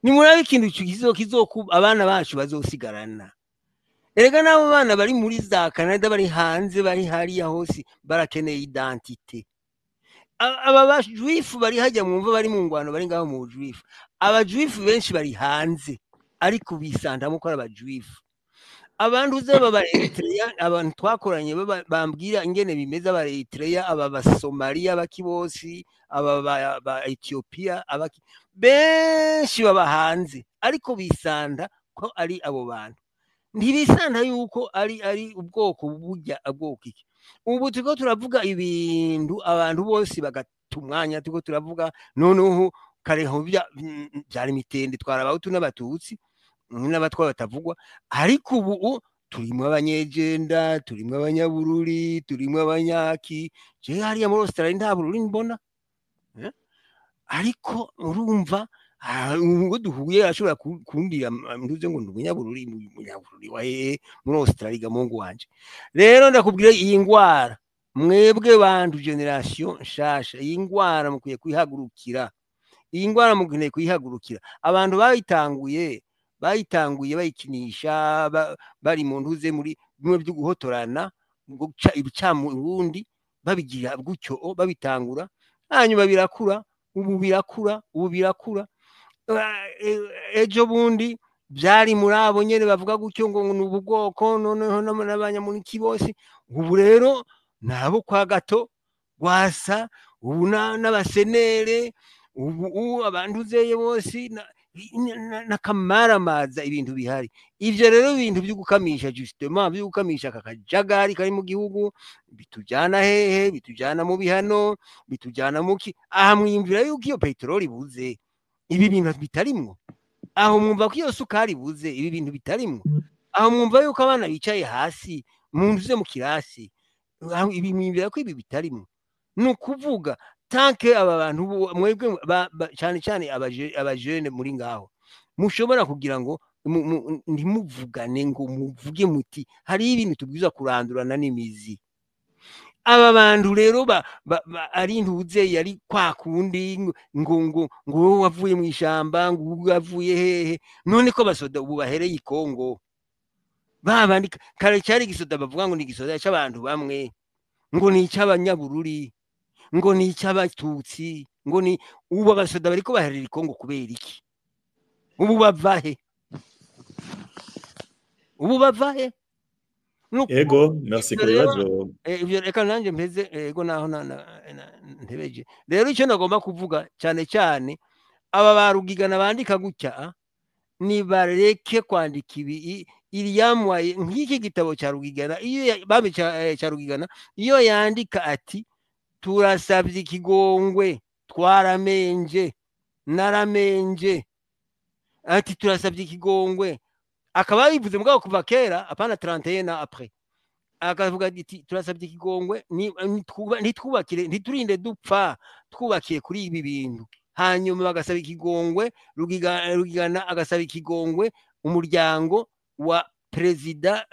[SPEAKER 6] Nimurabe ikintu kizokuba abana bacu bazosigarana. Erega n'abo bana bari muri za Canada, bari hanze, bari hariya hose, barakeneye identité. Aba bajuifu bari hajya mwumva bari mu ngwano, bari ngaho mu bujuifu, abajuifu benshi bari hanze ariko bisandamo ko ari abajuifu. Abantu uze baba Eritrea, abantu twakoranye bambwira ingene bimeze, aba Eritrea, aba Basomalia, abakibosi, aba ba Ethiopia, abaki benshi baba hanze, ariko bisanda ko ari abo bantu, ntibisanda yuko ari ubwoko burya bwoko iki. Ubu turiko turavuga ibintu abantu bose bagata umwanya, turiko turavuga noneho kare ho byari mitende, twara abahutu n'abatutsi n'abatwa batavugwa, ariko ubu turimo abanyegenda, turimo abanyabururi, turimo abanyaki. Je hariya muri Australia nta bururi mbona, ariko urumva ubwo duhuye ashobora kumbwira nduze ngo ndi umunyabururi, umunyabururi wa hehe muri Australia ga mungu wanje. Rero ndakubwira iyi ngwara, mwebwe bantu generation nshasha, iyi ngwara mukwiye kwihagurukira, iyi ngwara mukwiye kwihagurukira. Abantu bayitanguye bayikinisha bari mu ntuze muri bimwe byo guhotorana, guca ibica mu Burundi, babigira gutyo babitangura, hanyuma birakura, ubu birakura, ubu birakura. Ejo bundi byari muri abo nyene bavuga gutyo ngo ni ubwoko, noneho n'abanyamuniki bose. Ubu rero nabo kwa gato gwasa, ubu n'abasenere, ubu abantu uzeye bose n'akamaramaza ibintu bihari. Ivyo rero ibintu byo gukamisha, justement byo gukamisha aka kajagari kari mu gihugu, bitujana hehe? Bitujana mu bihano, bitujana muki? Aha mwiyumvira yuko iyo peteroli ibuze ibi bintu bitarimwo, aho mwumva ko iyo sukari ibuze ibi bintu bitarimwo, aho mwumva yuko abana bicaye hasi mu nzu mu kirasi, aho ibi mwiyumvira ko ibi bitarimwo. Ni ukuvuga tanke aba bantu mwebwe cyane cyane abajene muri ngaho mushobora kugira ngo ntimuvugane ngo muvuge muti hari ibintu tubwiza kurandurana n'imizi. Aba bantu rero ari intuze yari kwa kundi ngo ngo ngo wowe wavuye mu ishamba, ngo wowe wavuye hehe, none ko basoda ubu bahereye i Kongo babandi kare cyari gisoda bavuga ngo ni gisoda cy'abantu bamwe, ngo ni icy'abanyabururi, ngo ni icy'abatutsi, ngo ni ubu abasoda bariko baherera i Kongo kubera iki? Ubu bava he? Ubu bava he?
[SPEAKER 2] Ego, merci ku bibazo.
[SPEAKER 6] Ivyo reka nanjye mpeze, ego naho ntebeje. Rero icyo nagomba kuvuga cyane cyane, aba barugigana bandika gutya nibareke kwandika ibi iriyamwaye nk'iki gitabo cya Rugigana, iyo bambe cya Rugigana, iyo yandika ati turasabye ikigongwe, twaramenje, naramenje, ati turasabye ikigongwe, akaba yivuze mugabo kuva kera, apana 31 ans après, akavuga ati turasabye ikigongwe, ntitwubakire, ntiturinde dupfa, twubakiye kuri ibi bintu. Hanyuma bagasaba ikigongwe, Rugigana agasaba ikigongwe umuryango wa perezida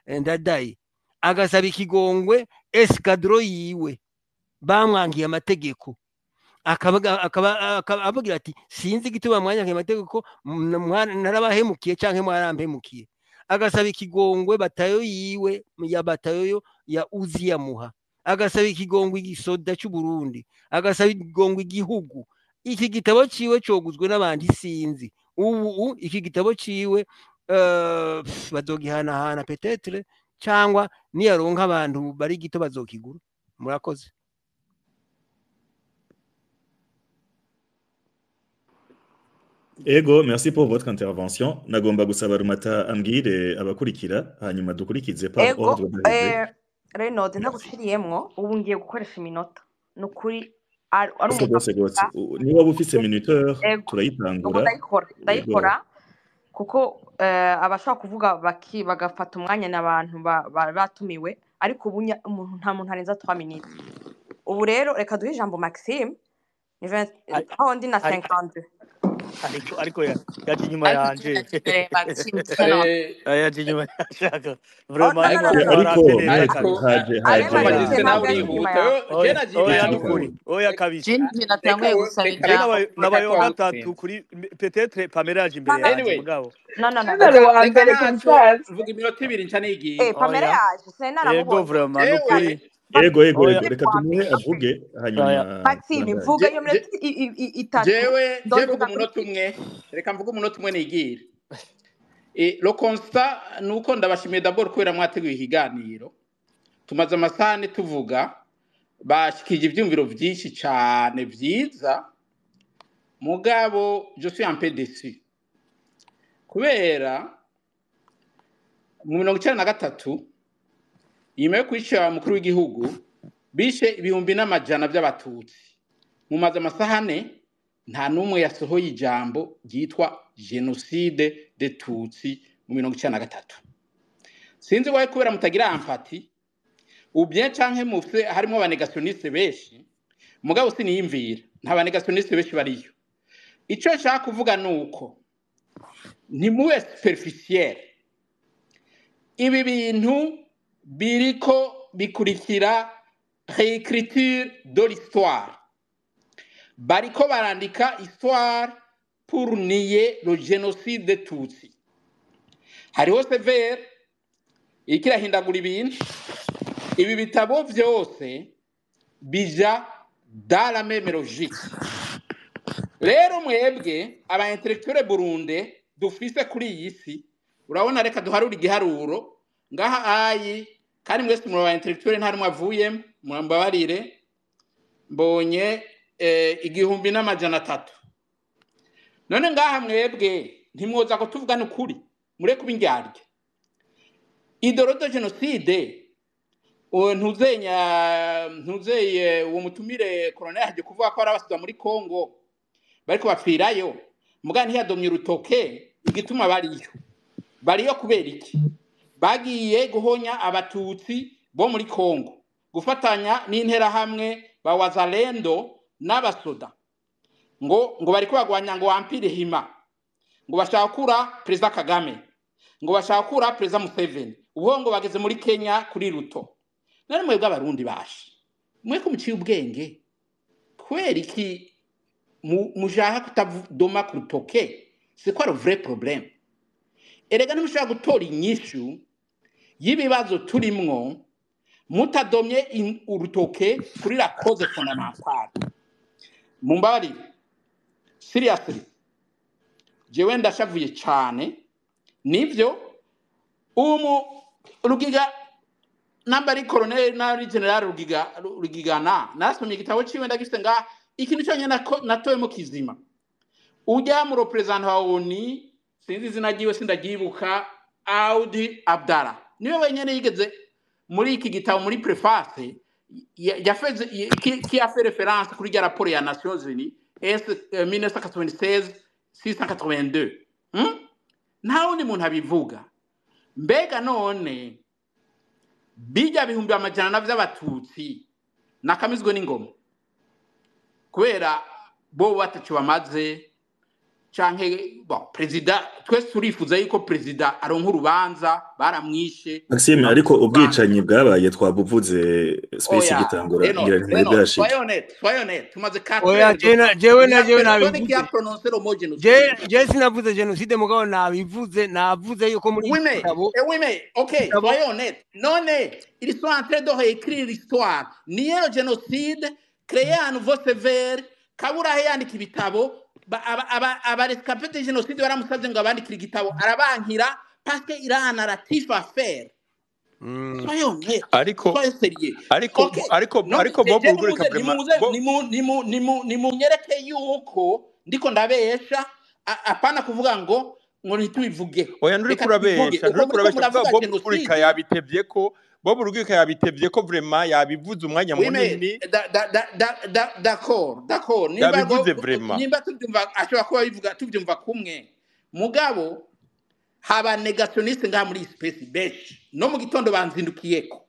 [SPEAKER 6] Ndadaye, agasaba ikigongwe escadro yiwe bamwangiye amategeko, akaba avugira ati sinzi igituma mwanyangiye amategeko, narabahemukiye canke mwarampemukiye. Agasaba ikigongwe batayo yiwe ya batayo ya Uziyamuha, agasaba ikigongwe igisoda cy'u Burundi, agasaba ikigongwe igihugu. Iki gitabo ciwe coguzwe n'abandi sinzi. Ubu iki gitabo ciwe bazogihanahana peut-être, cyangwa niyaronka abantu bari gito bazokigura. Murakoze.
[SPEAKER 2] Ego, merci pour votre intervention. Nagomba gusaba Rumata ambwire abakurikira, hanyuma dukurikize par
[SPEAKER 1] Ego,
[SPEAKER 2] ordre d'arrivée.
[SPEAKER 1] Renaud, ntaguciriyemwo, ubu ngiye gukoresha iminota. Nukuri ari
[SPEAKER 2] Gose
[SPEAKER 1] umuntu
[SPEAKER 2] gose gose.
[SPEAKER 1] avuga.
[SPEAKER 2] Niba ufise minuteur
[SPEAKER 1] Ego, ubu
[SPEAKER 2] turayitangura.
[SPEAKER 1] ndayikora,
[SPEAKER 2] Ego.
[SPEAKER 1] ndayikora kuko abashaka kuvuga baki bagafata umwanya n'abantu batumiwe, ariko ubu umuntu nta muntu arenza 3 minutes. Ubu rero reka duhe ijambo Maxime, ni 20 aho ndi na 52.
[SPEAKER 3] Ariko yaje inyuma yanje. Yaje inyuma yashaka. Vraiment
[SPEAKER 2] Ariko
[SPEAKER 5] ariko
[SPEAKER 2] haje
[SPEAKER 5] ariko
[SPEAKER 2] haje
[SPEAKER 5] Magiste nawe urihuta. Je nagiye
[SPEAKER 3] Oya nukuri. Oya kabisa. Nabaye wa gatatu kuri peut-être Pamela yaje imbere yanje mugabo.
[SPEAKER 1] No no no.
[SPEAKER 5] Reka naco mvuga iminota ibiri nca nigiye.
[SPEAKER 1] Pamela yaje sena
[SPEAKER 3] Yego vraiment nukuri.
[SPEAKER 2] Ego ego ego reka tumuhe avuge hanyuma
[SPEAKER 1] Maxime mvuga iyo minota itatu.
[SPEAKER 5] Jewe mvuga umunota umwe. Reka mvuga umunota umwe nigire.
[SPEAKER 7] Le constat nuko ndabashimiye d'abord kubera mwateguye ikiganiro. Tumaze amasahane tuvuga, bashikije ivyumviro vyinshi cane vyiza, mugabo je suis un peu déçu kubera mu 93, inyuma yo kwica umukuru w'igihugu, bishe ibihumbi n'amajana by'abatutsi. Mumaze amasahane nta n'umwe yasohoye ijambo ryitwa génocide de Tutsi mu 93. Sinzi waye kubera mutagira empathie ou bien canke mufise harimo aba négationnistes benshi, mugabo siniyumvira nta ba négationnistes benshi bariyo. Ico nshaka kuvuga nuko ntimube superficiel. Ibi bintu biriko bikurikira réécriture de l'histoire, bariko barandika histoire pour nier le génocide de Tutsi. Hariho CVR iriko irahindagura ibintu. Ibi bitabo vyose bija dans la même logique. Rero mwebwe aba intellectuels burundais dufise kuri iyi si, urabona, reka duharure igiharuro ngaha ayi, kandi mwese muri aba intellectuels, nta rumwe avuyemo, murambabarire. Mbonye 1300. None ngaha mwebwe ntimwoza ko tuvugana ukuri, mureke kuba indyarya. Idéologie de génocide, uwo ntuzenya ntuzeye, uwo mutumire colonel haje kuvuga ko ari abasuda muri Congo bariko bapfirayo, muga ntiyadomye urutoke igituma bariyo. Bariyo kubera iki? Bagiye guhonya abatutsi bo muri Congo, gufatanya n'interahamwe ba Wazalendo n'abasoda, ngo bariko bagwanya ngo empire Hima, ngo bashaka gukura Perezida Kagame, ngo bashaka gukura Perezida Museveni. Ubu ngo bageze muri Kenya kuri Ruto. None mwebwe abarundi bashe, mwe ko muciye ubwenge, kubera iki mushaka kutadoma ku rutoke? C'est quoi le vrai problème? Erega ntimushobora gutora inyishu y'ibibazo turimwo mutadomye urutoke kuri la cause fondamentale. Mumbabarire, seriously, jewe ndashavuye cane. Nivyo umu Rugiga, namba ari colonel nari général Rugiga, Rugigana, narasomye igitabo ciwe, ndagifise nga. Ikintu cyonyine natoyemo kizima, ujya mu représentant wa ONU, sinzi izina ryiwe, sindaryibuka, Audi Abdallah, niwe wenyene yigeze muri iki gitabo, muri préface yafeze qui a fait référence kuri rya rapport ya Nations Unies S 1996 682. Nta wundi muntu abivuga. Mbega none bijya bihumbi amajana na vy'abatutsi nakamizwe n'ingoma kubera bo batacu bamaze, canke bon, perezida, twese turifuza yuko perezida aronka urubanza, baramwishe.
[SPEAKER 2] Maxime, ariko ubwicanyi bwabaye twabuvuze space
[SPEAKER 7] Oya,
[SPEAKER 2] igitangura,
[SPEAKER 7] Eno,
[SPEAKER 2] ngira ntimuri
[SPEAKER 7] Eno,
[SPEAKER 2] bwashike.
[SPEAKER 7] soyez honnête, soyez honnête. Tumaze 4
[SPEAKER 6] Oya,
[SPEAKER 7] heures.
[SPEAKER 6] jewe
[SPEAKER 7] Il n'y
[SPEAKER 6] na
[SPEAKER 7] a
[SPEAKER 6] jewe
[SPEAKER 7] personne qui
[SPEAKER 6] nabivuze.
[SPEAKER 7] a prononcé le mot génocide.
[SPEAKER 6] Je sinavuze génocide, mugabo nabivuze, navuze yuko muri
[SPEAKER 7] Oui,
[SPEAKER 6] iki
[SPEAKER 7] mais,
[SPEAKER 6] gitabo
[SPEAKER 7] eh oui, mais, ok,
[SPEAKER 6] gitabo
[SPEAKER 7] soyez honnête. Non, mais, ils sont en train de réécrire l'histoire. Nier le génocide, créer un nouveau sévère, Kaburahe yandika ibitabo, aba rescapés de génocide baramusabye ngo abandikire igitabo, arabankira parce qu'il a un narratif à faire. Soyez honnête,
[SPEAKER 5] Ariko
[SPEAKER 7] soyez sérieux.
[SPEAKER 5] Ariko
[SPEAKER 7] Ok,
[SPEAKER 5] ariko
[SPEAKER 7] non,
[SPEAKER 5] ariko
[SPEAKER 7] je
[SPEAKER 5] Bob
[SPEAKER 7] nimuze
[SPEAKER 5] Rugurika, vraiment
[SPEAKER 7] nimuze
[SPEAKER 5] Bob
[SPEAKER 7] nimunyereke yuko ndiko ndabesha, apana kuvuga ngo ntitubivuge.
[SPEAKER 5] Oya, nturiko
[SPEAKER 7] Reka tubivuge.
[SPEAKER 5] urabesha.
[SPEAKER 7] Uko
[SPEAKER 5] Nturiko
[SPEAKER 7] muriko
[SPEAKER 5] urabesha kuvuga.
[SPEAKER 7] muravuga
[SPEAKER 5] Bob Rugurika
[SPEAKER 7] génocide.
[SPEAKER 5] yabitevye ko Bob Rugurika yabitevye ko vraiment yabivuze umwanya
[SPEAKER 7] Oui, mais
[SPEAKER 5] munini.
[SPEAKER 7] D'accord, d'accord. Nimba
[SPEAKER 5] Yabivuze vraiment.
[SPEAKER 7] Nimba tubyumva, ashobora kuba bivuga tubyumva kumwe. Mugabo haba négationnistes ngaha muri iyi space benshi. No mu gitondo banzindukiyeko.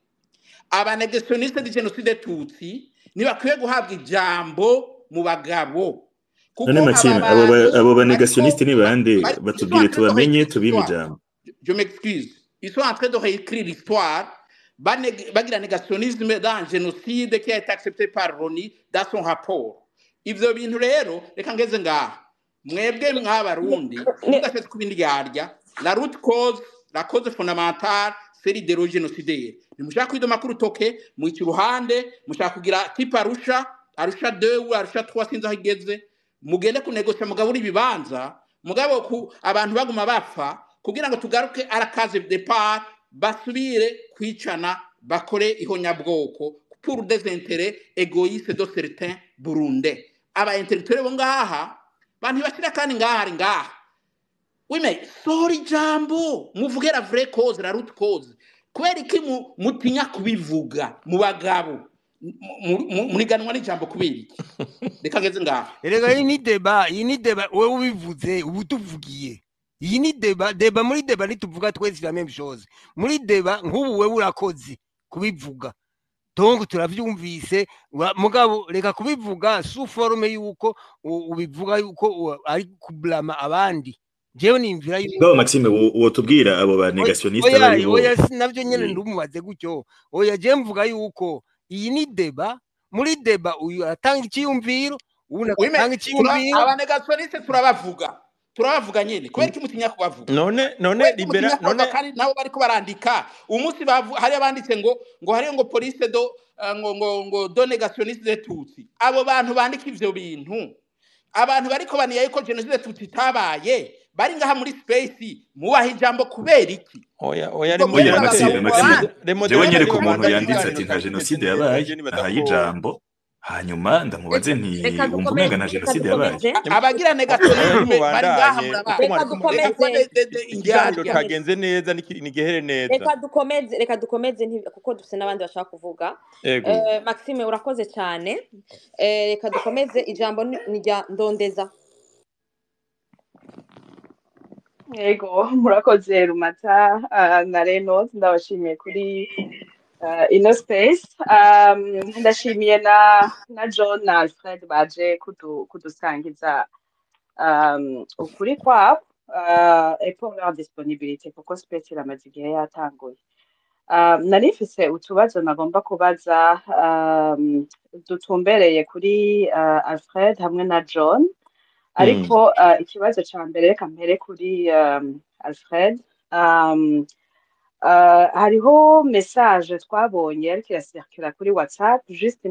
[SPEAKER 7] Aba négationnistes de génocide Tutsi ntibakwiye guhabwa ijambo mu bagabo. Kuko
[SPEAKER 2] None
[SPEAKER 7] aba
[SPEAKER 2] Maxime,
[SPEAKER 7] bantu
[SPEAKER 2] abo
[SPEAKER 7] bariko
[SPEAKER 2] ba négationnistes ni bande?
[SPEAKER 7] ils sont en
[SPEAKER 2] Batubwire
[SPEAKER 7] train de
[SPEAKER 2] tubamenye,
[SPEAKER 7] réécrire
[SPEAKER 2] tubime
[SPEAKER 7] l'histoire.
[SPEAKER 2] ijambo.
[SPEAKER 7] Je m'excuse. Ils sont en train de réécrire l'histoire. Bagira négationnisme dans un génocide qui a été accepté par l'ONU dans son rapport. Ivyo bintu rero, reka ngeze ngaha. Mwebwe mw'abarundi, mudashatse kuba indyarya, la root cause, la cause fondamentale, c'est l'idéologie génocidaire. Nimushaka kwidoma ku rutoke, mwica iruhande, mushaka kugira type Arusha, Arusha 2 ou Arusha 3, sinzi aho igeze, mugende kunegosya mugabura ibibanza, mugabo ku abantu baguma bapfa. Kugira ngo tugaruke à la case de départ, basubire kwicana, bakore ihonyabwoko pour des intérêts égoïstes de certains Burundais. Aba intellectuels bo ngaha bantu ntibashira kandi ngaha ari ngaha. Oui, mais sohora ijambo, muvuge la vraie cause, la root cause. Kubera iki mutinya kubivuga mu bagabo? Muriganwa n'ijambo kubera iki? Reka ngeze ngaha.
[SPEAKER 6] Erega iyi ni débat, iyi ni débat. Wowe ubivuze ubu tuvugiye, iyi ni débat. Débat, muri débat ntituvuga twese la même chose. Muri débat nk'ubu wewe urakoze kubivuga, donc turavyumvise. Mugabo reka kubivuga sous forme yuko ubivuga yuko ari kublama abandi. Jewe nimvira yuko
[SPEAKER 2] Ngabo Maxime, wotubwira abo ba négationnistes
[SPEAKER 6] oya
[SPEAKER 2] baribo?
[SPEAKER 6] Oya, navyo nyene ndumubaze gutyo. Oya, je mvuga yuko iyi ni débat. Muri débat uyu aratanga iciyumviro, uwundi
[SPEAKER 7] Oui, mais
[SPEAKER 6] agatanga iciyumviro.
[SPEAKER 7] Aba négationnistes turabavuga, turabavuga nyene. Kubera iki mutinya kubavuga?
[SPEAKER 5] None
[SPEAKER 7] Kubera iki
[SPEAKER 5] libera
[SPEAKER 7] mutinya kubavuga?
[SPEAKER 5] None
[SPEAKER 7] Kandi nabo bariko barandika umunsi hari abanditse ngo hariyo ngo police do ngo de négationnistes de Tutsi. Abo bantu bandika ivyo bintu, abantu bariko baniya yuko génocide Tutsi itabaye, bari ngaha muri space, mubaha ijambo kubera iki?
[SPEAKER 5] Oya,
[SPEAKER 7] Ubwo
[SPEAKER 2] Oya,
[SPEAKER 7] mwebwe
[SPEAKER 2] Maxime,
[SPEAKER 7] abagabo
[SPEAKER 2] Maxime,
[SPEAKER 7] mubandi
[SPEAKER 5] remodera
[SPEAKER 2] jewe nyereka
[SPEAKER 5] niba
[SPEAKER 2] umuntu
[SPEAKER 5] bandanya
[SPEAKER 2] yanditse
[SPEAKER 5] ikiganiro
[SPEAKER 2] ati nta
[SPEAKER 5] cyari kimeze
[SPEAKER 2] jenoside
[SPEAKER 5] neza,
[SPEAKER 2] yabaye,
[SPEAKER 5] je nibaza
[SPEAKER 2] ahaye
[SPEAKER 5] ko
[SPEAKER 2] ijambo, hanyuma ndamubaze
[SPEAKER 1] Reka
[SPEAKER 2] nti
[SPEAKER 1] reka
[SPEAKER 2] wumva
[SPEAKER 1] dukomeze,
[SPEAKER 2] umenga nta
[SPEAKER 1] reka
[SPEAKER 2] jenoside yabaye?
[SPEAKER 1] dukomeze.
[SPEAKER 7] Abagira
[SPEAKER 5] Oya,
[SPEAKER 7] négationnisme bari ngaha,
[SPEAKER 5] nimubandanye kuko
[SPEAKER 7] murabazi.
[SPEAKER 1] Reka
[SPEAKER 5] mwari
[SPEAKER 7] Reka
[SPEAKER 1] dukomeze.
[SPEAKER 7] kuba
[SPEAKER 5] ikiganiro
[SPEAKER 7] indyarya.
[SPEAKER 5] cagenze neza, nigihere neza.
[SPEAKER 1] Reka dukomeze, reka dukomeze, kuko dufite n'abandi bashaka kuvuga.
[SPEAKER 5] Ego.
[SPEAKER 1] Maxime, urakoze cyane. Reka dukomeze. Ijambo ni rya Ndondeza.
[SPEAKER 8] Yego, murakoze Rumata na Renaud, ndabashimiye kuri ino space. Ndashimiye na John na Alfred baje kudusangiza ukuri kwabo et pour leur disponibilité, kuko space iramaze igihe yatanguye. Nari mfise utubazo nagomba kubaza dutumbereye kuri Alfred hamwe na John, ariko ikibazo ca mbere reka mpere kuri Alfred. Hariho message twabonye ariko irasirikira kuri WhatsApp juste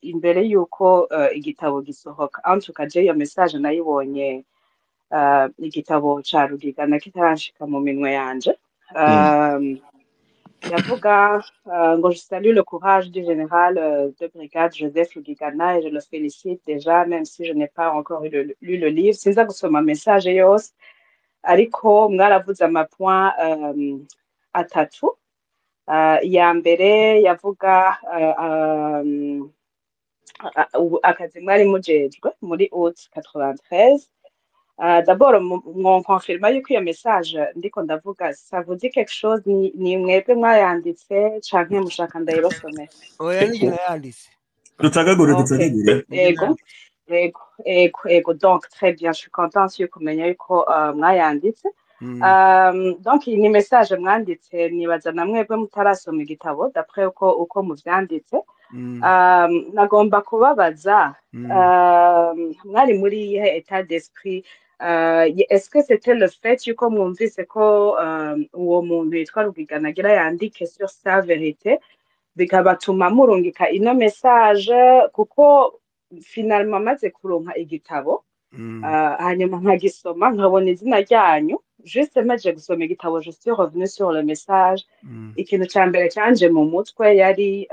[SPEAKER 8] imbere yuko igitabo gisohoka. En tout cas, je iyo message nayibonye igitabo ca Rugigana kitaranshika mu minwe yanje. Yavuga ngo: "Je salue le courage du général de brigade Joseph Rugigana et je le félicite déjà, même si je n'ai pas encore lu le livre." Sinza gusoma message yose, ariko mwaravuze ama points atatu. Iya mbere yavuga akazi mwari mujejwe muri août 93. D'abord mwonkonfirma yuko iyo message ndiko ndavuga ça vous dit quelque chose? Ni mwebwe mwayanditse canke mushaka ndayibasomera?
[SPEAKER 6] Oya, nije nayanditse.
[SPEAKER 2] Dutagagure.
[SPEAKER 8] Okay.
[SPEAKER 2] Dutagagure.
[SPEAKER 6] Nije
[SPEAKER 8] Ego.
[SPEAKER 6] nayanditse.
[SPEAKER 8] Ego. Donc très bien, je suis contente yuko kumenya yuko mwayanditse. Donc iyi ni message mwanditse, nibaza na mwebwe mutarasoma igitabo, d'après uko muvyanditse. Nagomba kubabaza mwari muri iyihe état d'esprit? Est-ce que c'était le fait yuko mwumvise ko uwo muntu yitwa Rugigana agira yandike sur sa vérité, bikabatuma murungika ino message? Kuko finalement amaze kuronka igitabo, hanyuma nkagisoma, nkabona izina ryanyu, juste maze gusoma igitabo, je suis revenue sur le message. Ikintu ca mbere canje mu mutwe yari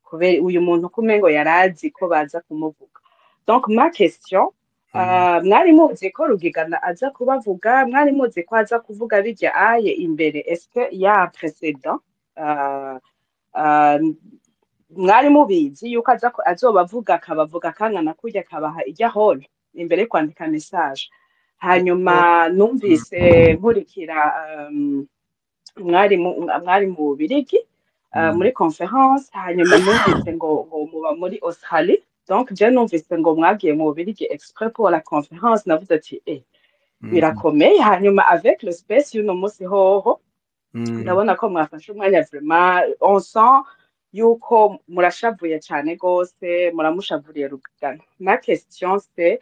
[SPEAKER 8] kubera uyu muntu kumengo yarazi ko baza kumuvuga. Donc ma question: mwari muzi ko Rugigana aza kubavuga? Mwari muzi ko aza kuvuga bijya aye imbere? Est-ce que y a un précédent? Mwari mubizi yuko aza azobavuga, akabavuga kangana kurya, akabaha ijya hall imbere yo kwandika message? Hanyuma numvise nkurikira mwari mu Bubirigi muri conférence, hanyuma numvise ngo muba muri Australie. Donc je numvise ngo mwagiye mu Bubirigi exprès pour la conférence, navuze ati: "Eh, birakomeye." Hanyuma avec le space y'uno munsi hoho, ndabona ko mwafashe umwanya, vraiment on sent yuko murashavuye cyane gose, muramushavuriye Rugigana. Ma question c'est: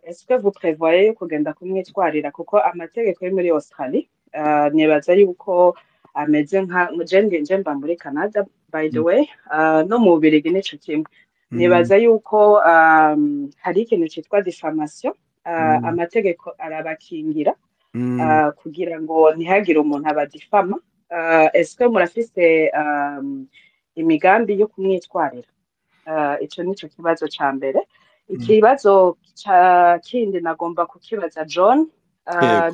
[SPEAKER 8] est-ce que vous prévoyez kugenda kumwitwarira? Kuko amategeko yo muri Australie, nibaza yuko ameze nka je mba muri Canada, by the way, no mu Bubirigi nico kimwe. Nibaza yuko hari ikintu citwa diffamation, amategeko arabakingira. Kugira ngo ntihagire umuntu abadifama. Est-ce que murafise imigambi yo kumwitwarira? Ico nico kibazo ca mbere. Ikibazo ca kindi nagomba kukibaza John.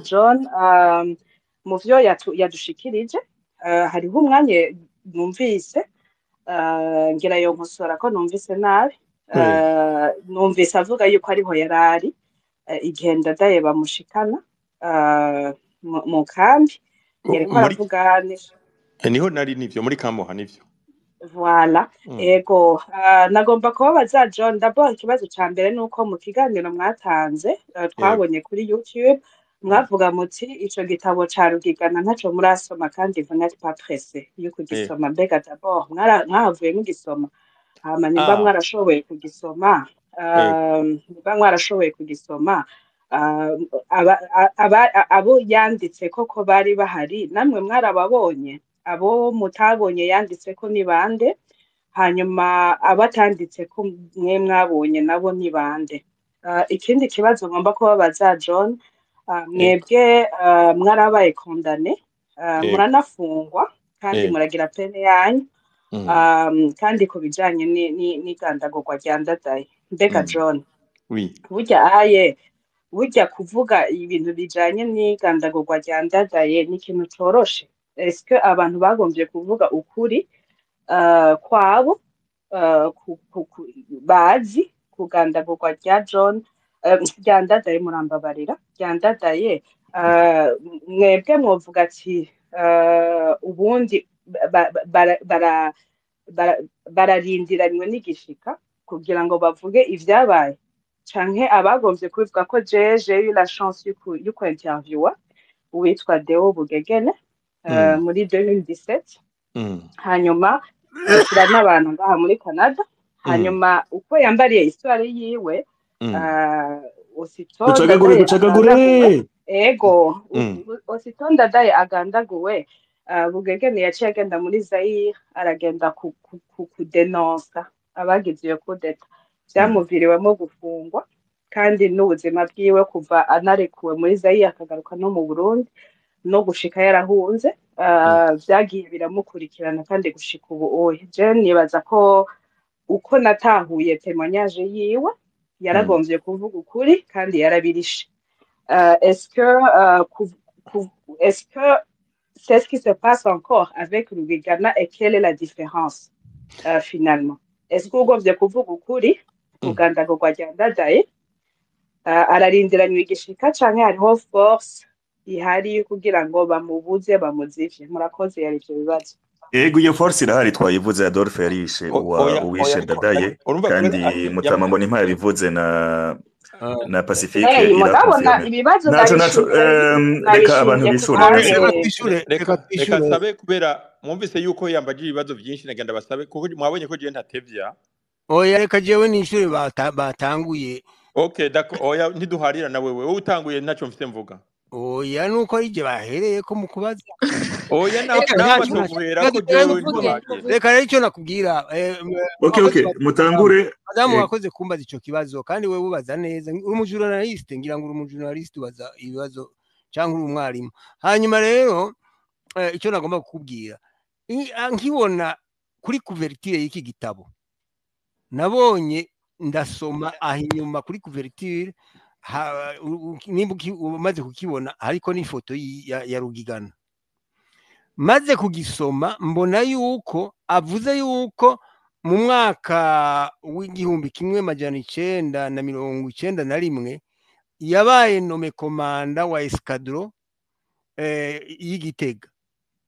[SPEAKER 8] John, mu vyo yadushikirije, hariho umwanya numvise, ngira yo nkosora ko numvise nabi, numvise avuga yuko ariho yarari igihe Ndadaye bamushikana mu kambi, yariko aravuga.
[SPEAKER 5] Niho nari, nivyo, muri Kamuha, nivyo.
[SPEAKER 8] Voilà. Ego, nagomba kubabaza John, d'abord ikibazo ca mbere nuko mu kiganiro mwatanze, twabonye kuri YouTube, mwavuga muti ico gitabo ca Rugigana ntaco murasoma kandi vous n'êtes pas pressé yo kugisoma. Mbega d'abord mwahavuye mugisoma? Hama nimba mwarashoboye kugisoma, abo yanditse koko bari bahari, namwe mwarababonye? Abo mutabonye yanditse ko ni bande? Hanyuma abatanditse ko mwe mwabonye nabo ni bande? Ikindi kibazo ngomba kubabaza John, mwebwe mwarabaye condamné, muranafungwa kandi muragira peine yanyu, kandi ku bijanye n'igandagurwa rya Ndadaye. Mbega John, burya aye burya kuvuga ibintu bijanye n'igandagurwa rya Ndadaye ni ikintu coroshe? Est-ce que abantu bagomvye kuvuga ukuri kwabo bazi kugandagurwa rya John, rya Ndadaye, murambabarira, rya Ndadaye, mwebwe mwovuga ati ubundi bararindiranywe n'igishika kugira ngo bavuge ivyabaye, canke abagomvye kubivuga? Ko jewe j'ai eu la chance yo ku interviewa uwitwa Deo Bugegene muri 2017, hanyuma turanabana ngaha muri Canada. Hanyuma uko yambariye histoire yiwe, aussitôt
[SPEAKER 2] Ducagagure.
[SPEAKER 8] Ndadaye
[SPEAKER 2] Ducagagure.
[SPEAKER 8] agandaguwe, ego, aussitôt Ndadaye agandaguwe, Bugegene yaciye agenda muri Zaire, aragenda kudenonsa abagize iyo coup d'état. Vyamuviriwemo gufungwa, kandi n'ubuzima bwiwe kuva anarekuwe muri Zaire akagaruka no mu Burundi no gushika yarahunze, vyagiye biramukurikirana kandi gushika ubu oya. Je nibaza ko uko natahuye témoignage yiwe, yaragomvye kuvuga ukuri kandi yarabirishe. Est-ce que c'est ce qui se passe encore avec Rugigana et quelle est la différence finalement? Est-ce que ugomvye kuvuga ukuri kugandagurwa rya Ndadaye, ararindiranywe igishika, canke hariho force ihari kugira ngo bamubuze, bamuzivye? Murakoze, yari ivyo bibazo.
[SPEAKER 2] Ego, iyo force irahari, twayivuze. Adolphe yarishe
[SPEAKER 5] Oya,
[SPEAKER 2] uwishe
[SPEAKER 5] oya, ariko
[SPEAKER 2] Ndadaye,
[SPEAKER 5] urumva
[SPEAKER 2] kandi
[SPEAKER 5] kubera
[SPEAKER 2] Mutama mbona impa yabivuze na Pacifique
[SPEAKER 8] Hey, mugabona
[SPEAKER 2] irakonfirme.
[SPEAKER 8] ibibazo
[SPEAKER 2] Naco reka abantu
[SPEAKER 8] nabishingiye ku
[SPEAKER 2] bishure.
[SPEAKER 8] bandi.
[SPEAKER 6] Reka twishure,
[SPEAKER 5] reka
[SPEAKER 6] reka
[SPEAKER 5] reka
[SPEAKER 6] twishure.
[SPEAKER 5] nsabe, kubera mwumvise yuko yambajije ibibazo byinshi, nagenda basabe kuko mwabonye ko jewe ntatevya.
[SPEAKER 6] Oya, reka jewe nishure, batanguye.
[SPEAKER 5] Okay, d'accord. Oya, ntiduharira na wewe, wowe utanguye ntaco mfite mvuga.
[SPEAKER 6] Oya, nuko ari je bahereye ko mu kubaza.
[SPEAKER 5] Oya, nawe
[SPEAKER 6] Reka
[SPEAKER 5] nawe
[SPEAKER 6] ntacyo
[SPEAKER 5] batoguhera ko
[SPEAKER 6] reka
[SPEAKER 5] jewe
[SPEAKER 6] muvuge.
[SPEAKER 5] ntiduharira.
[SPEAKER 6] Reka rero icyo nakubwira,
[SPEAKER 2] Okay.
[SPEAKER 6] wakoze,
[SPEAKER 2] Okay, mutangure.
[SPEAKER 6] Madamu, wakoze kumbaza ico kibazo, kandi wewe ubaza neza, uri umujournaliste, ngira ngo uri umujournaliste ubaza ibibazo cyangwa uri umwarimu. Hanyuma rero, icyo nagomba kukubwira, nkibona kuri couverture y'iki gitabo, nabonye ndasoma aho inyuma kuri couverture, nimba umaze kukibona, hariko n'ifoto ya Rugigana. Maze kugisoma mbona yuko avuze yuko mu mwaka w'1991 yabaye nommé commandant wa escadron y'Igitega,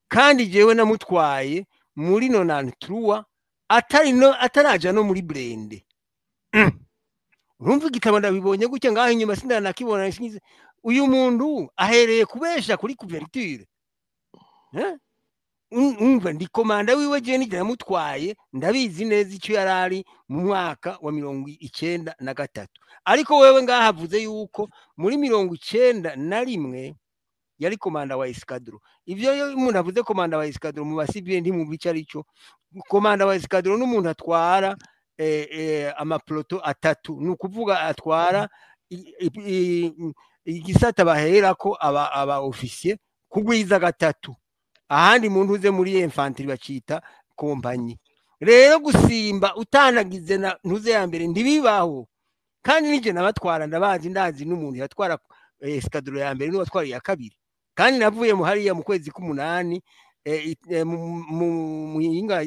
[SPEAKER 6] kandi jewe namutwaye muri 93 atari no ataraja no muri blindé. Urumva igitabo ndabibonye gutya ngaho inyuma, sindanakibona sinzi. Uyu muntu ahereye kubesha kuri couverture, eh? Umva, ndi commandant wiwe, je nijye namutwaye, ndabizi neza icyo yari ari mu mwaka wa 93. Ariko wewe ngaha avuze yuko muri 91 yari commandant wa escadron. Ivyo iyo umuntu avuze commandant wa escadron, mu basivile ntimwumva ico ari cyo. Commandant wa escadron n'umuntu atwara amapeloton atatu, ni ukuvuga atwara Igisata baherako aba officier kugwiza gatatu, ahandi muntu uze muri infanterie bacita compagnie. Rero gusimba utanagize na ntuze ya mbere ntibibaho. Kandi nije nabatwara ndabazi, ndazi n'umuntu yatwara escadron ya mbere n'uwatwara iya kabiri. Kandi navuye mu hariya mu kwezi k'umunani, mu yinga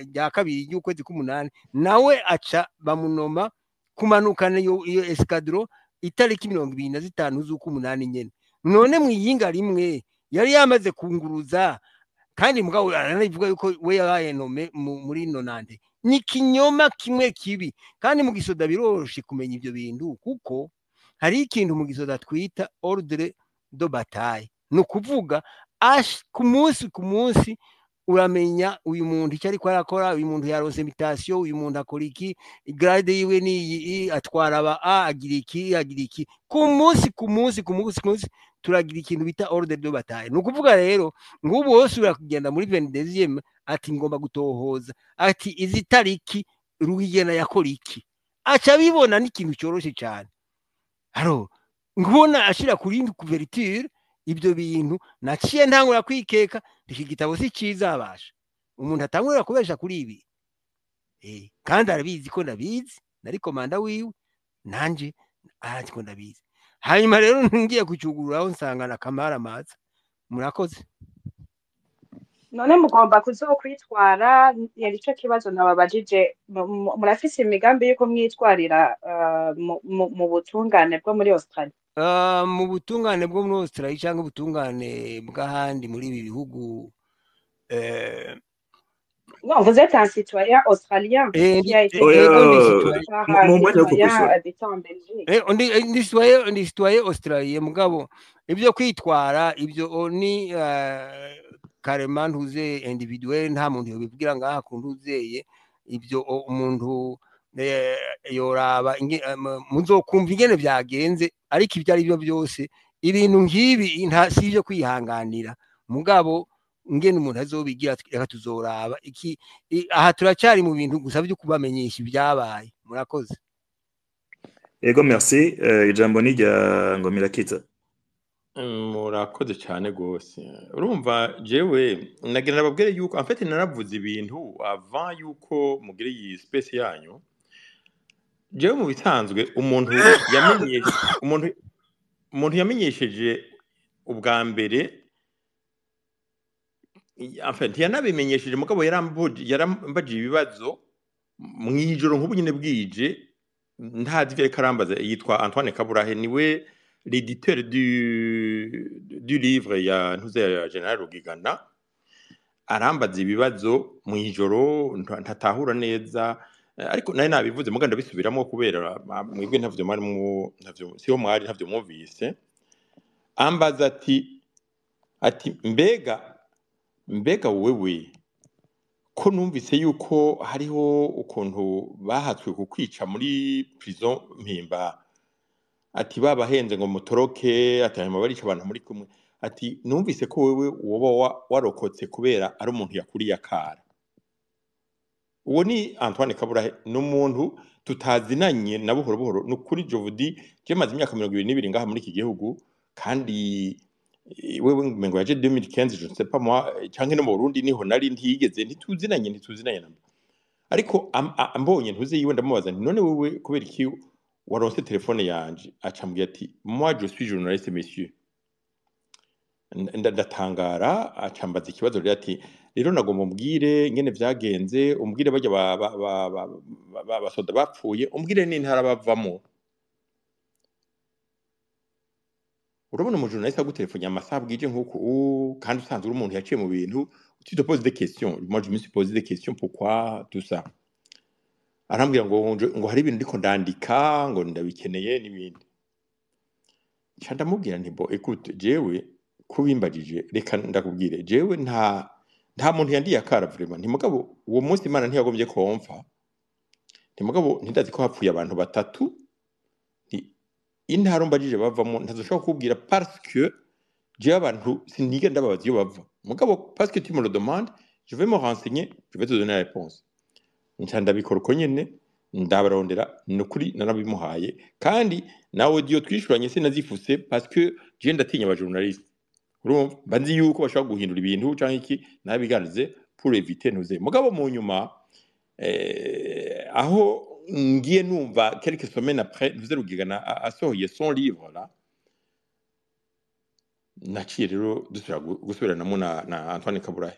[SPEAKER 6] rya kabiri ry'ukwezi k'umunani, nawe aca bamunoma kumanukana iyo escadron itariki 25 z'ukumunani nyene. None mu yinga rimwe yari yamaze kunguruza, kandi mugabo aranavuga yuko we yabaye nommé muri nonante. Ni kinyoma kimwe kibi. Kandi mu gisoda biroroshe kumenya ivyo bintu, kuko hari ikintu mu gisoda twita ordre de bataille. Ni ukuvuga ku munsi uramenya uyu muntu icyo ariko arakora, uyu muntu yaronse mutation, uyu muntu akora iki, grade yiwe ni iyi, atwara aba a agira iki, agira iki. Ku munsi ku munsi ku munsi ku munsi turagira ikintu bita ordre de bataille. Ni ukuvuga rero nk'ubu wose urakugenda muri 22e ati ngomba gutohoza, ati izi tariki Rugigana yakora iki, aca abibona. N'ikintu cyoroshe cyane. Haro nkubona ashira kuri couverture ibyo bintu, naciye ntangura kwikeka iki gitabo si cyiza, abasha umuntu atangurira kubesha kuri ibi. Kandi arabizi ko ndabizi, nari commandant wiwe, nanje arazi ko ndabizi. Hanyuma rero ngiye kucyugururaho nsanga na kamara maza. Murakoze.
[SPEAKER 8] None mugomba kuzokwitwara? Yari ico kibazo nababajije. Murafise imigambi yuko mwitwarira mu butungane bwo muri Australia?
[SPEAKER 6] Mu butungane bwo muri Australia cyangwa ubutungane bw'ahandi muri ibi bihugu.
[SPEAKER 8] Non, vous êtes un citoyen australien qui a été
[SPEAKER 2] Oya,
[SPEAKER 6] Ego, ndi citoyen.
[SPEAKER 8] par
[SPEAKER 2] mu
[SPEAKER 8] un
[SPEAKER 2] mu mwanya wo
[SPEAKER 8] citoyen
[SPEAKER 2] kukwishura.
[SPEAKER 8] Habitant en Belgique.
[SPEAKER 6] Ndi citoyen australien, mugabo ibyo kwitwara ibyo ni carrément ntuze individuel, nta muntu yobivugira ngaha ku ntuzeye ibyo. Umuntu yoraba muzokumva ingene vyagenze, ariko ibyo ari byo byose ibintu nk'ibi nta si ibyo kwihanganira. Mugabo ingene umuntu azobigira, reka tuzoraba iki. Aha turacyari mu bintu gusa byo kubamenyesha ibyabaye. Murakoze.
[SPEAKER 2] Ego, merci. Ijambo ni rya Ngomirakiza.
[SPEAKER 5] Murakoze cyane rwose. Urumva jewe nagira nababwire yuko en fait naravuze ibintu avant yuko mugira iyi space yanyu. Jewe mu bisanzwe umuntu yamenyesheje ubwa mbere, en fait ntiyanabimenyesheje, mugabo yarambajije ibibazo mw'ijoro nk'ubu nyine bwije, ntazi ivyo ariko arambaza. Yitwa Antoine Kaburahe, niwe l'éditeur du livre ya ntuze ya General Rugigana. Arambaza ibibazo mw'ijoro ntatahura neza, ariko nari nabivuze muga ndabisubiramo kubera mwebwe ntavyo mwari mu ntavyo siho mwari, ntavyo mwumvise. Ambaza ati mbega wewe ko numvise yuko hariho ukuntu bahatswe kukwica muri prison Mpimba, ati babahenze ngo mutoroke, ati hanyuma barica abantu muri kumwe, ati numvise ko wewe woba warokotse kubera ari umuntu yakuriye akara. Uwo ni Antoine Kaburahe, ni umuntu tutazinanye na buhoro buhoro. Ni ukuri, je vous dis, je maze imyaka 22 ngaha muri iki gihugu, kandi wewe ngo yaje 2015, je ne sais pas moi, canke no mu Burundi niho nari, ntiyigeze, ntituzinanye namba. Ariko ambonye ntuze yiwe, ndamubaza nti none wewe kubera iki waronse telefone yanje? Acambwira ati moi je suis journaliste, monsieur. Ndatangara. Acambaza ikibazo rero ati rero nagomba umbwire ingene vyagenze, umbwire barya basoda bapfuye, umbwire n'intara bavamo. Urabona umujournaliste agutelefone amasaha bwije nk'uku, kandi usanzwe uri umuntu yaciye mu bintu, tu te poses des questions. Moi je me suis posé des questions, pourquoi tout ça. Arambwira ngo hari ibintu ndiko ndandika, ngo ndabikeneye n'ibindi. Nca ndamubwira nti bon, écoute, jewe kubimbajije, reka ndakubwire, jewe nta muntu yandiye akara vraiment. Nti mugabo uwo munsi Imana ntiyagombye komfa, nti mugabo ntindazi ko hapfuye abantu batatu. Nti intara umbajije bavamo ntazoshobora kukubwira parce que jewe abantu sinigera ndababaza iyo bava, mugabo parce que tu me le demandes, je vais me renseigner, je vais te donner la réponse. Nca ndabikora uko nyene. Ndabarondera, ni ukuri narabimuhaye, kandi na audio twishuranye sinazifuse parce que je ndatinya aba journaliste. Urumva, mba nzi yuko bashobora guhindura ibintu canke iki, nabiganirize pour éviter ntuze. Mugabo mu nyuma aho ngiye numva quelques semaines après ntuze Rugigana asohoye son livre là, naciye rero dusubira gusubiranamo na Antoine Kaburahe.